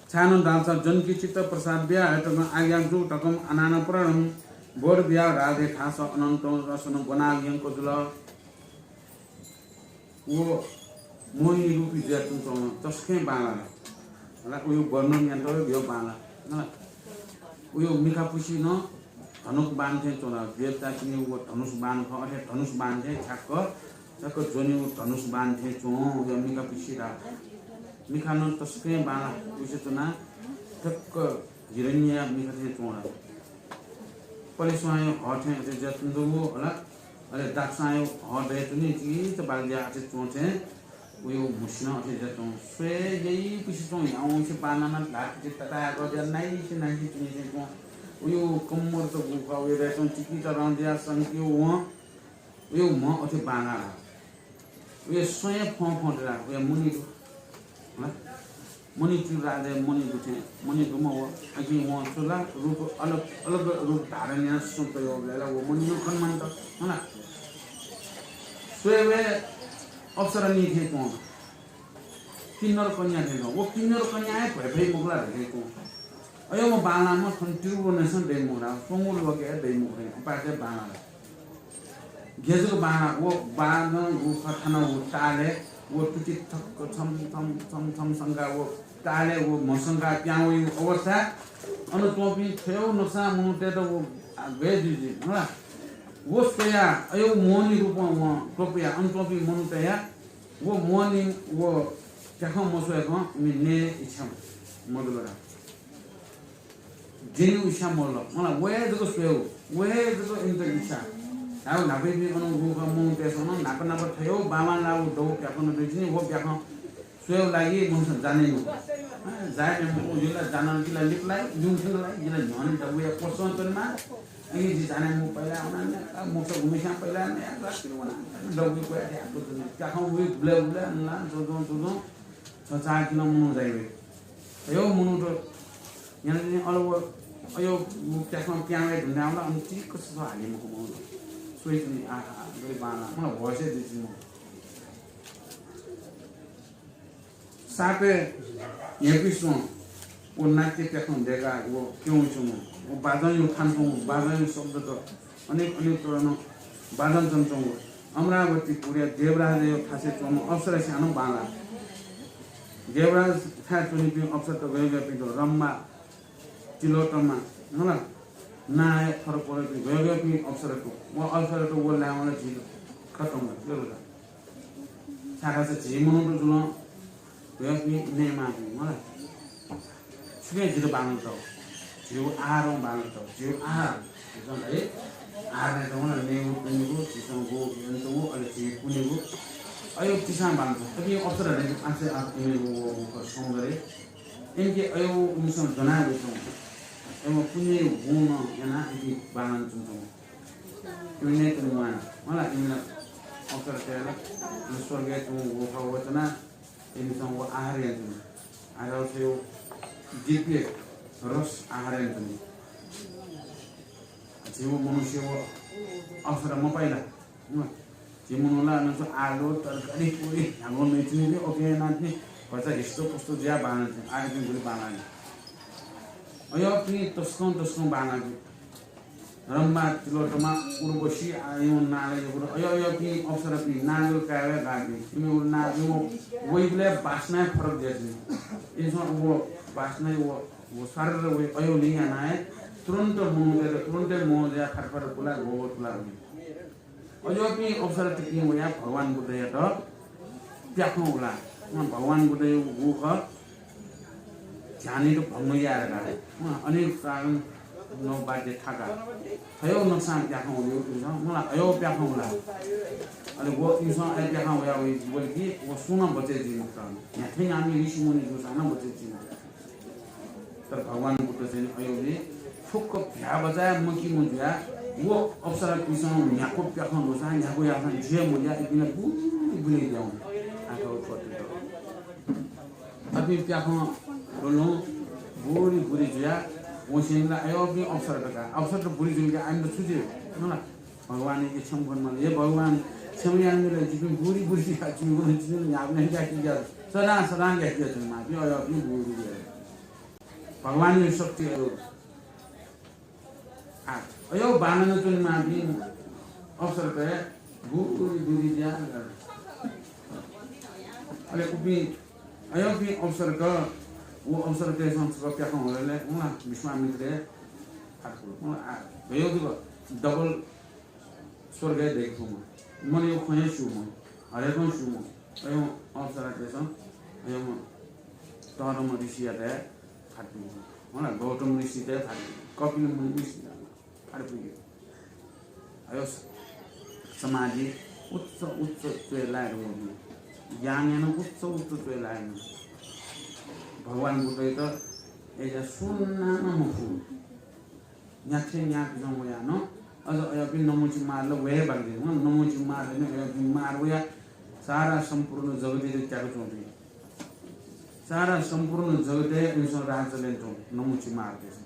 छाय्नं धालसा जनकी चित्त प्रसाद बियाः हये धकं आज्ञा जू धकं अनानं प्रणम बोर बियाः राजाया थासं अनन्त रसनं ब्वनाः यंक जुल। व मोहिनी रूपी जुयाच्वंम्ह तसकं बांलाः। हला, उयो वर्णन यानातःगु बांलाः। हला, उयो मिखापुसे नं धनुष बाण थें च्वं ला। देवतापिनि व धनुष बाण खः, अथे धनुष बाण थें ठ्याक्क, ठ्याक्क ज्वनी व धनुष बाण थें च्वं, उयो मिखापुसे ला। मिखा नं तसकं बांलाः, उसे च्वनाः ठ्याक्क हिरण्यया मिखा थें च्वं ला। पलेस्वांया हः थें अथे जुयाच्वंगु हला। अले दाक्सांया हः दय् तुनि चिकिचा बालि जुयाः अथे च्वं थें उयो म्हुसिनं अथे जुयाच्वं। स्वये याइपुसे च्वं, याउँसे बांलाः नं ल्हातुति तताय्क जुयाः नाइसे नाइसे तुनि थें च्वं। उयो कम्मरत गुखः उयो दय् च्वं, चिकिचा रं जुयाः संके वं। उयो म्ह अथे बांलाः। उयो स्वये फं फं दु ला, उयो मणि दु। हला? मणि दु, राजाया मणि दु थें, मणि दुम्ह व। अकिं वं छु ला, रूप अलग, अलग रूप धारण यानाः सुं तयेगु बेला व मणि नं खने मान्त। हला? स्वये व अप्सरानी थें च्वं। किन्नर कन्या थें च्वं। व किन्नर कन्या हे भ्वय् फइ मखु ला धकाः च्वं। अय्‌म्ह बांलाःम्ह थन त्रिभुवनय् नं दइ मखु ला, स्वंगू लोकय् हे दइ मखु ला, उपाय् बांलाः ला। गथे जक बांलाः, व बांलाःगु खँ थन व तालय् व तुति थक्क छम छम छम छम संकाः व तालय् व म्हसंकाः पिहां वइगु अवस्था। अन च्वंपिं थ्वयागु नक्सां मनूतय्‌त व गय् जुइ जुइ, हला। व स्वयाः अय्‌गु मोहनी रूपं वं त्वपुयाः अन च्वंपिं मनूतय्‌या व मोहनी व प्याखं मस्वय्‌कं इमि नये इच्छा मजुल ला। ज्यनेगु इच्छा मजुल। मला, व हे जक स्वयेगु, व हे जक इमित इच्छा। धायेगु न्हापायापिं अन गुखः मनूतय्‌सं नं न्हापा न्हापा थ्वयागु बांबांलाःगु दउ प्याखं दु तिनि, व प्याखं स्वयेगु लागि मनूतय्‌सं जाने मखु। अँ, जाने मखु, जिला जानाः जिला लिपलाइ, जिला न्ह्यःने दबुया पसं च्वनेमाः। अँ, जि जाने मखु, पहिला वना, आ, मखुत गुम्हेस्यां पहिला वना, रात्रि वना, दबुया क्वय् थें आत्व च्वने। प्याखं वइ, गुबलय् गुबलय् अनला, जुजुं जुजुं छचाःकिलं मनू जाइ वइ। अय्‌गु मनूत यानाः अले व अय्‌गु प्याखं पिहां वये धुन धाःसा अन चिक्क ससः हाले मखु मनूत। स्वइतिनि, आहा, गथे बांलाः, मला, होश हे जुइतिनि मनूत। सापय् न्ह्यइपुसे च्वं व नाट्य प्याखं दय्काः व प्यंगू च्वंगु, व बाजंया थानाच्वंगु, बाजंया शब्दत अनेक अनेक तःधंगु बाजं च्वनाच्वंगु अमरावतीपुरया देवराजया थासय् च्वंम्ह अप्सरापिं हानं बांलाः। देवराजथाय् च्वनीपिं अप्सरात गय् गय्‌पिं दु, रम्भा, तिलोत्तमा, हला, नांया फरक फरकपिं गय् गय्‌पिं अप्सरात। व अप्सरात व लायेवं ला झी खतम जुल। छाय्‌धाःसा झी मनूत जुलं वय्‌कःपिं नयेमाःपिं, मला। छुकिं झीत बांलात? झीगु आहारं बांलात। झीगु आहार, झीसं धाइ, आहार नयेत मला, नयेगु, पुनेगु, झीसं गु यंतुगु, अले झी पुनेगु, अय्‌गु तिसां बांलात। अपिं अप्सरा धाइपिं आसे आः पुनेगु व, व सौन्दर्य। इमिके अय्‌गु इमिसं ज्वना वइच्वंगु। अय्‌म्ह पुनेगु गुणं यानाः इपिं बांलानाच्वंगु। इमि नयेत म्वाः। मला, इमि ला अप्सरातय् ला, अले स्वर्गय् च्वंगु गुखः वचना, इमिसं व आहार यानाच्वनी। आहार थें व दिव्य रस आहार यानाच्वनी। झी व मनुष्य व अप्सरा मपाइ ला। हं। झी मनू ला अन च्वं आलु, तरकारी, पूरी, ह्यागो नइच्वनी, ओके यानाच्वनी, भचा हिस्तो पुस्तो जुयाः बांलानाच्वनी, आः इपिं गुलि बांलाः नि। अय्‌पिं तसकं तसकं बांलाःपिं। रम्भा, तिलोत्तमा, उर्वशी, आः इमिगु नां ला यक्व दु। अय् अय्‌पिं अप्सरापिं नां ला काय् वये गाःपिं। इमिगु नां, इमिगु वइबलय् बासना हे फरक जुयाच्वनी। इमिसं व बासना व व सर्र वइ, अय्‌नं लिं याना हे तुरुन्त मनूतय्‌त तुरुन्तै मोह जुयाः फरफर पुला, गोबर पुला वइ। अज्याःपिं अप्सरा तिपिं वयाः भगवान बुद्धयात प्याखं हुला। उहाँ भगवान बुद्धयागु गुगु खः, ध्यानयात भंग याये धकाः। उहाँ अनेक कारण नौ बाध्य थाका। थय्‌व नक्सां प्याखं हुल इमिसं, मला अय्‌व प्याखं हुला। अले व इमिसं अय् प्याखं वया वइ, वल कि व सुं नं बचय् जुइ मखुत। न्ह्याथें न्ह्याःम्ह ऋषिमुनि जूसां नं बचय् जुइ मखुत। तर भगवान बुद्ध चाहिँ अय्‌नं फुक्क भ्याः बचाय् मखु मजुयाः व अप्सरापिन्सं न्ह्याक्व प्याखं ल्ह्वसां न्ह्याक्व याःसां जुया मजुयाः इपिं ला बुरी बुरी जुयाः वन। आखः व थ्वःते दु। अपिं प्याखं ल्ह्वलं बुरी बुरी जुयाः वंसेंलि ला अय्‌नं अप्सरा दकाः, अप्सरा त बुरी जुल कि आइम्ह त छु जुइ? मला भगवानयाके क्षमा खनेमाल। हे भगवान, क्षमा यानादिल, जिपिं बुरी बुरी जुयाः च्वनागु, जिपिं न्ह्याबलें ग्याके ग्यात, सदां सदां ग्याके ग्यात च्वनेमाःपिं अय्‌नं बुरी बुरी जुयाः। भगवानया शक्ति अय्‌नं। आ, अय्‌नं बांलाना च्वनेमाःपिं अप्सरात बुरी बुरी जुयाः। अले उपिं अय्‌नं अप्सरात, व अप्सरातय्‌सं छकः प्याखं ल्ह्वल, उला विश्वामित्र फातपुल। उला आ, अय्‌नं दुगु double स्वर्गय् दय्‌के फुम्ह, मनया खँ हे स्यूम्ह, हरेक खँ स्यूम्ह, अय्‌नं अप्सरातय्‌सं अय्‌नं तःधंम्ह ऋषियात हे फातपुल। मला गौतम ऋषित हे फातपुल, कपिल मुनि ऋषित हे फातपुल। अय्‌नं समाधि उच्च उच्च च्वय् लाये धुंकूपिं, ज्ञानय् नं उच्च उच्च च्वय् लाये धुंकूपिं। भगवान बुद्धयात अय्‌नं सुनानं मफु। न्ह्याथें न्ह्याःपिन्सं वयाः नं अझ अय्‌नं नमोचि मार ला वये हे बाकी दु। नमोचि मार ला अय्‌नं मार वयाः सारा सम्पूर्ण जगतयात त्याका च्वंपिं। सारा सम्पूर्ण जगतय् इमिसं राज चले यानाच्वन नमोचि मारतय्‌सं।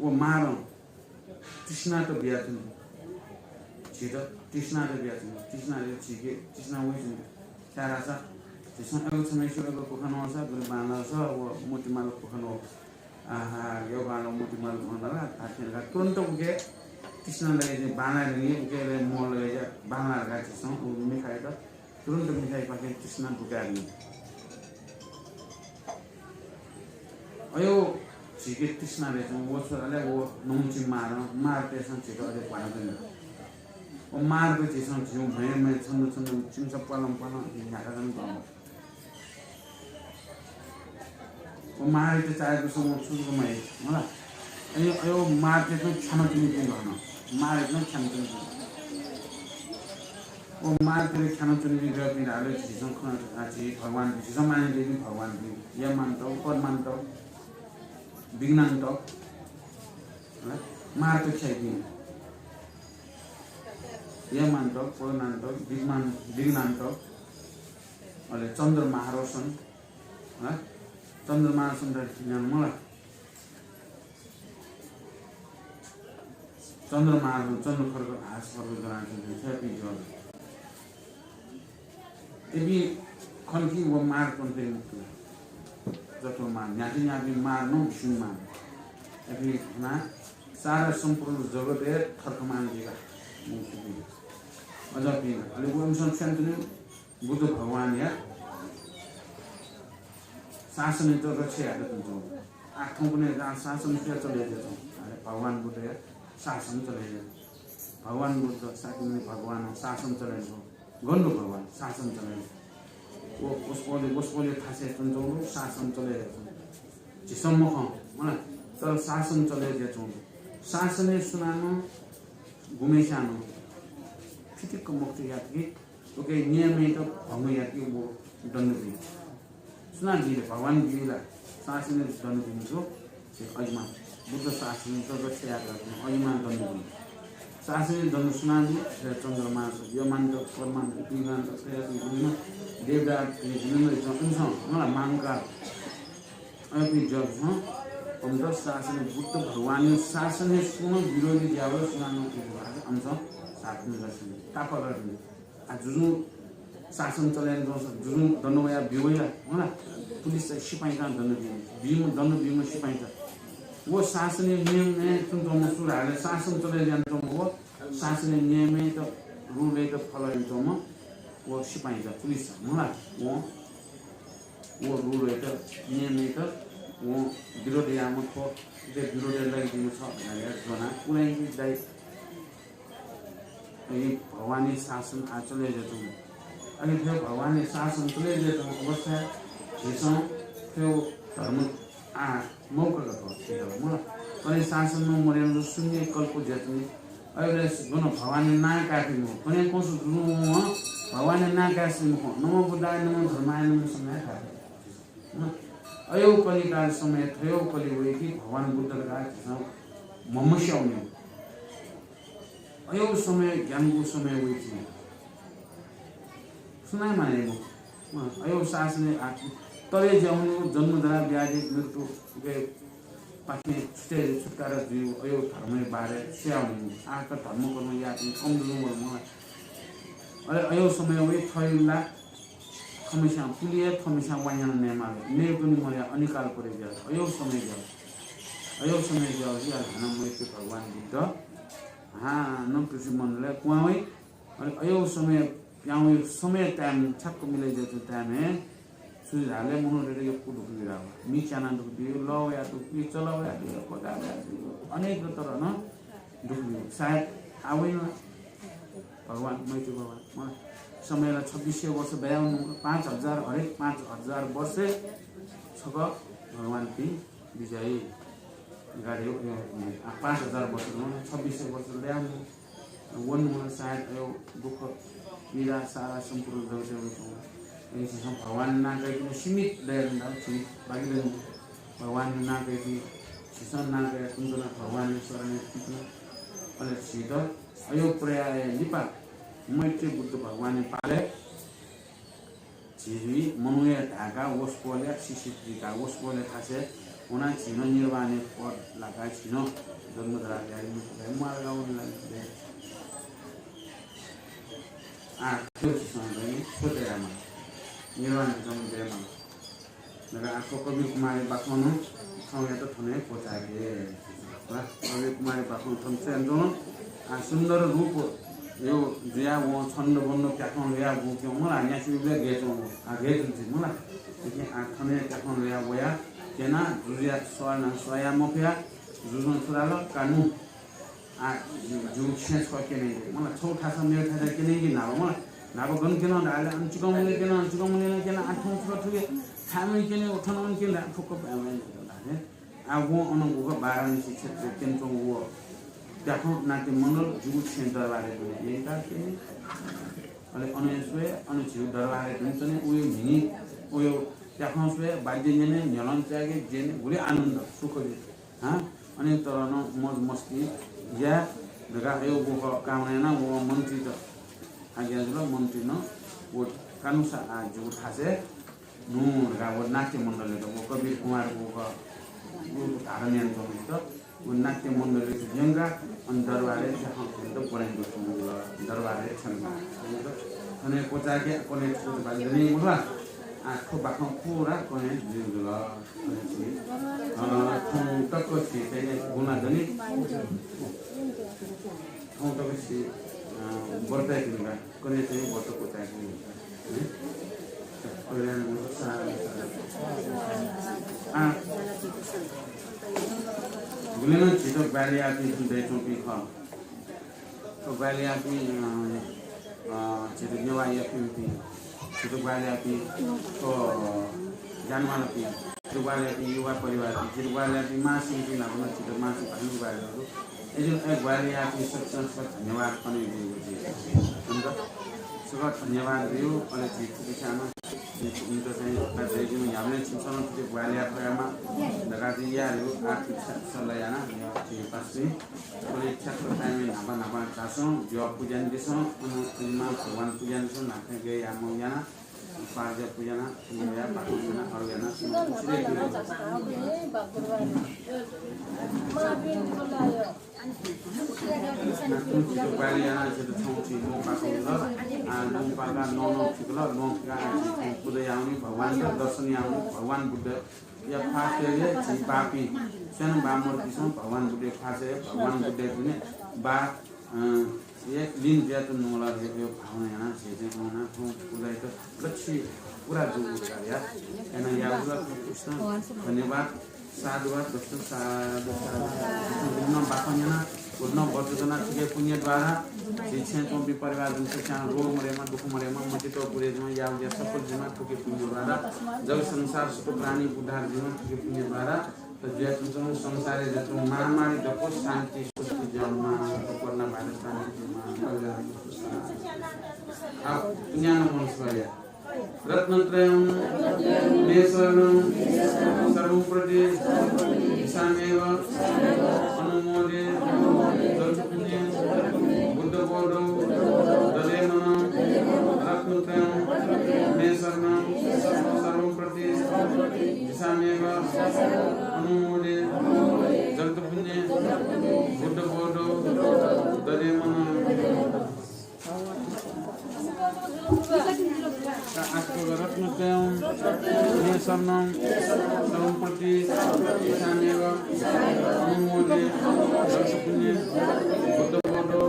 व मारं तृष्णात बियाच्वन। झीत तृष्णात बियाच्वन। तृष्णा हे झीके तृष्णा वइच्वन। छाय्‌धाःसा झीसं अय्‌नं छम्हय्‌सिगु अय्‌नं कोखा न्वःसा, गुलि बांलाःसा, व मोतिमाला कोखा न्वः। आहा, यो बांलाः मोतिमाला कोखा न्वः ला, धात्थें धकाः तुरुन्त उके तृष्णा लगे जुइ, बांलाये धुंकल, उके लगे मोह लगे जुयाः बांलाः धकाः झीसं व मिखायात तुरुन्त मिखायापाखें तृष्णा दुकाये धुंकल। अय्‌नं झीके तृष्णा दय्‌कं व छु धाःसा व नमोचि मारं, मारतय्‌सं झीत अथे भ्वानाच्वन। व मारत झीसं झीगु म्हय् म्हय् छन्हु छन्हु चिमिचा प्वालं प्वालं न्ह्याकाच्वन। व मारयात चायापुसे वं छु जक मयाइ, मला। अय्‌नं, अय्‌नं मारतय्‌सं ख्यानाच्वनीपिं दु हनं। मारतय्‌सं ख्यानाच्वनीपिं। व मारतय्‌सं ख्यानाच्वनीपिं दःपिं धाःसा झीसं खँ, आ, झी भगवान, झीसं मानय् याइपिं भगवानपिं, यममानत, पद्मानत, विघ्नानत, हँ? मारत ख्याइपिं। यममानत, पद्मानत, विघ्नान-, विघ्नानत, अले चन्द्रमाहरोषण, हँ? चन्द्रमाहरोषण त न्यन मला। चन्द्रमाहरोषण, चन्द्र खड्ग, हास खड्ग ज्वनाच्वंपिं थ्वयापिं ज्वः। इपिं खन कि व मारतय्‌सं मुक्त जुइ। जथें मार, न्ह्याथें न्ह्याःपिं मार नं बिस्युं मार। इपिं खनाः सारा सम्पूर्ण जगतय् थर्खमान जुइ का। अज्याःपिं, अले व इमिसं स्वयाच्वनी बुद्ध भगवानया शासनयात रक्षा यायेत च्वंच्वं। आः थौंकन्हय् शासन सुयां चले यायेत च्वं? अले भगवान बुद्धया शासन चले यायेत। भगवान बुद्ध शाक्यमुनि भगवानं शासन चले यानाच्वं। गन दु भगवान शासन चले यानाच्वं? व वसपोलया, वसपोलया थासय् च्वनाच्वंगु शासन चले यानाच्वं। झीसं मखं, मला, तर शासन चले यानाच्वं। शासनय् सुनानं गुम्हस्यां नं फितिक्क मखुत यात कि उके नियमयात भंग यात कि व दण्ड बी। सुनां बी ला, भगवान बी ला, शासनय् दण्ड बी मखु, झी अजिमा बुद्ध शासनयात रक्षा यायेत अजिमा दण्ड बी। शासनय् दण्ड सुनां बी, अथे चन्द्रमास, यममानत, पद्मानत, विघ्नानत, थ्वयापिं गुलिमा देवदास, गुलिमा इमिसं, मला, मांकाल, अय्‌पिं ज्याःपिन्सं अमित शासनय् बुद्ध भगवानया शासनय् सुं नं विरोधी ज्या याःगु सुनानं उके भाःसा अमिसं शासन दर्शन तापाक दर्शन। आ, जुजुं शासन चले यानाच्वंसा, जुजुं दण्ड वयाः बी वइ ला, हँ ला? पुलिसत, सिपाइँत दण्ड बी, बीम्ह, दण्ड बीम्ह सिपाइँत। व शासनया नियमय् च्वनाच्वंम्ह सु धाःसा शासन चले यानाच्वंम्ह व शासनया नियमयात, rule यात follow यानाच्वंम्ह व सिपाइँत, पुलिसत, हँ ला? वं व rule यात, नियमयात वं विरोध याःम्ह थ्व, इके विरोधय् लइदीम्ह छ धकाः ज्वनाः कुलाइगु दाइ। अले भगवानया शासन आः चले जुयाच्वंगु। अले थ्व भगवानया शासन चले जुयाच्वंगु अवस्थाय् झीसं थ्व धर्म आः मौका का थ्व। मला। अले शासन नं मदयेगु शून्य कल्प जुयाच्वनी। अले गन भगवानया नां काय् फइ मखु। कन्हय् क्वसु जुजुं वं भगवानया नां काय् फइ मखु। नमो बुद्धाय, नमो धर्माय, नमो संघाय धाये। अय् कलिकाल समय थ्व कलि वइ कि भगवान बुद्ध धकाः झीसं मम्हस्याः वनेगु। अय् समय ज्ञानगु समय वइ कि सुनां माने मखु। अय् शासनय् आः तले ज्या वनेगु जन्म जरा व्याधि मृत्युपाखें छुटे छुटकारा जुइगु अय् धर्मया बारे स्वया वनेगु। आः का धर्म कर्म याःपिं कम जुजुं वल मला। अले अय् समय वइ थ्व ला थम्हस्यां पुलिया थम्हस्यां वान्यानं नयेमाल। नयेत्वने मदया अनिकाल परे जुयाः अय् समय जुयाः। अय् समय जुयाः जुयाः हानं मैत्री भगवान बुद्ध हानं पृथ्वी मण्डलय् क्वहां वइ। अले अय् समय प्याहां वइ समय time ठ्याक्क मिले जुयाच्वंगु time हे छु धाःसा मनूतय्त यक्व दुःख बियाः वइ। मि च्यानाः दुःख बिइ, लः वयाः दुःख बिइ, चलः वयाः दुःख बिइ, पगाः वयाः दुःख बिइ, अनेक तरहं दुःख बिइ। सायद आः वइ नं भगवान, मैत्री भगवान। मला। समय ला छब्बिस सय वर्ष बयाउनु, पाँच हजार, हरेक पाँच हजार वर्ष छक भगवान ति विजय गाडी हो, यो, आ, पाँच हजार वर्ष नं, छब्बिस सय वर्ष बयाउनु, वनु सायद यो दुःख पीडा सारा सम्पूर्ण जगत हो। यदि झीसं भगवान नां कइपिं सीमित दया दंडाल छि बाकी दन। भगवान नां कइपिं, झीसं नां कया कुन कुन भगवान शरण कुन। अले झीत अयो प्रयाय लिपा मैत्री बुद्ध भगवान पाले झी मनूया धाय्‌का वसपोलया शिशिर जुइका वसपोलया थासय् वना झीनं निर्वाणया पद लाका झीनं जन्म जरा व्याधि मृत्यु भय मार्ग वने लागे। आ, त्यो झीसं चाहिँ सोचे यामा। निर्वाण जन्म दयेमा। नका आखो कबीर कुमारया बाखं नं थौंयात थन हे क्वचाय्‌के। वा, कबीर कुमारया बाखं थन च्वयाच्वं। आ, सुन्दर रूप यो जुया वं छन्द बन्द प्याखं ल्हुया गुक्यं मला, न्यासि उबे गेचं आ गेचुल छि मला। लेकिन आ थन हे प्याखं ल्हुया वया केना जुजुया सवाल नं स्वया मफया। जुजुं छु धाल, कानु। आ, जु-, जु छेँ छ्वः क्यनेगु। मला छौ थासं मेगु थासं क्यनेगु न्हापा मला। न्हापा गन क्यन धाःले अन चिकंमले क्यन, चिकंमले नं क्यन, आ थौं छुक थुके थाय्‌मय् क्यने, थन अन क्यने धाः, फुक्क पाय्‌मय् धाः। आ वं अन गुक वाराणसी क्षेत्र क्यन च्वंगु व प्याखं नाट्य मण्डल जुगु छेँ दरबारय् दुने यंका क्यने। अले अन स्वये, अन झीगु दरबारय् दुने च्वने, उयो म्हिनी, उयो प्याखं स्वये, वाद्य न्यने, न्ह्यलं च्यागे, ज्यने, गुलि आनन्द, सुख जुइ। हां, अनेक तरहं मौज मस्ती याये धकाः अयो व कामना यानाः व मन्त्रीत आज्ञा जुल। मन्त्रीं व कानुसा आ जुगु थासय् नु धकाः व नाट्य मण्डलय् व कबीर कुमार व व धारण यानाच्वंपिन्त व नाट्य मण्डलय् यंकाः अन दरबारय् प्याखं थ्यनेत ब्वनाइ दु। दरबारय् थ्यंकाः थन हे क्वचाय्‌के कन्हय् थुकुत बाली दनि मखु ला। आ थ्व बाखं पूरा कन्हय् जुइ जुल। अ, थौं तक छि चाहिँ गुना दनि। थौं तक छि, अ, व्रत याइपिं का, कन्हय् चाहिँ व्रत क्वचाय्‌के। हं? कल्याण मङ्गल सारा, सारा। आ, गुलिं नं झीत ग्वाहालि याःपिं दयाच्वंपिं खः। थ्व ग्वाहालि याःपिं, अ, अ, झीत नेवाः यःपिं, झीत ग्वाहालि याःपिं, थ्व, अ, ज्ञानमालापिं, झीत ग्वाहालि याःपिं युवा परिवारपिं, झीत ग्वाहालि याःपिं महासंघपिं नाप नं झीत महासंघ भाजु ग्वाहालि याःगु। अय्‌जूगुलिं अय् ग्वाहालि याःपिं सकसितं छकः धन्यवाद कने ब्यूगु झी। सुख धन्यवाद ब्यू, अले झी थुकिं नं इमित चाहिँ धन्यवाद दयेकेमाः। न्ह्याबलें छिमिसं नं थुकी ग्वाहालि याये फयेमा धकाः चाहिँ याये धइगु आर्थिक सल्लाह याना, न्ह्याबलें झी पासापिं। अले ठ्याक्क time-य् न्हापा न्हापा झासँ, द्यः पुज्यानादिसँ, अन इमा भगवान पुज्यानादिसँ, न्हापा गय् याये माःगु याना, पारज्या पुज्याना, सुनु वया, बाखं याना, अरु याना, सुनु पुछिले किले। नातुं छितु ग्वाहालि याना, छितु छौं छि ल्वहं पाकल। आ, ल्वहं पाका नौ नौ छिकल, ल्वहं पाका आ, छि छौं पुजा याउनि, भगवान दर्शन याउनि, भगवान बुद्ध या फासय् झी बापिं स्वयं बामर्दिसँ भगवान बुद्धया फासय् भगवान बुद्धया दुने बा, अ, या लिन जुयाच्वने नुगल धइगु भावना यानाः झी चाहिँ अन थौं पुजायात लछि पूरा जूगु याः। याना याःगु ला कृष्ण धन्यवाद, साधुवाद, दक्ष साधु, साधु। कृष्ण गुरुनं बाखं न्यना, गुरुनं वज्र जना, थुके पुण्य द्वारा झी छेँ च्वंपिं परिवार जन सकसियां रोग मरेमा, दुःख मरेमा, मतित पुरे जुमा, याःगु ज्या सफल जुमा, थुके पुण्य द्वारा जग संसार सकल प्राणी उद्धार जुमा, थुके पुण्य द्वारा त जुया च्वंच्वंगु संसारय् जुयाच्वंगु महामारी दक्व शान्ति स्वस्ति जुयावनेमा, कोरोना भाइरस शान्ति जुयावनेमा, कल्याण। आ, पुण्यानं मन स्मर्या। रत्नत्रयं मे शरणं सर्वं प्रतिदिशाम्येव अनुमोदे जगत्पुण्यं बुद्धबोधौ दधे मनः। रत्नत्रयं मे शरणं सर्वं प्रतिदिशाम्येव अनुमोदे जगत्पुण्यं बुद्धबोधौ दधे मनः। रत्नत्रयं मे शरणं सर्वं प्रतिदिशाम्येव अनुमोदे जगत्पुण्यं बुद्धबोधौ।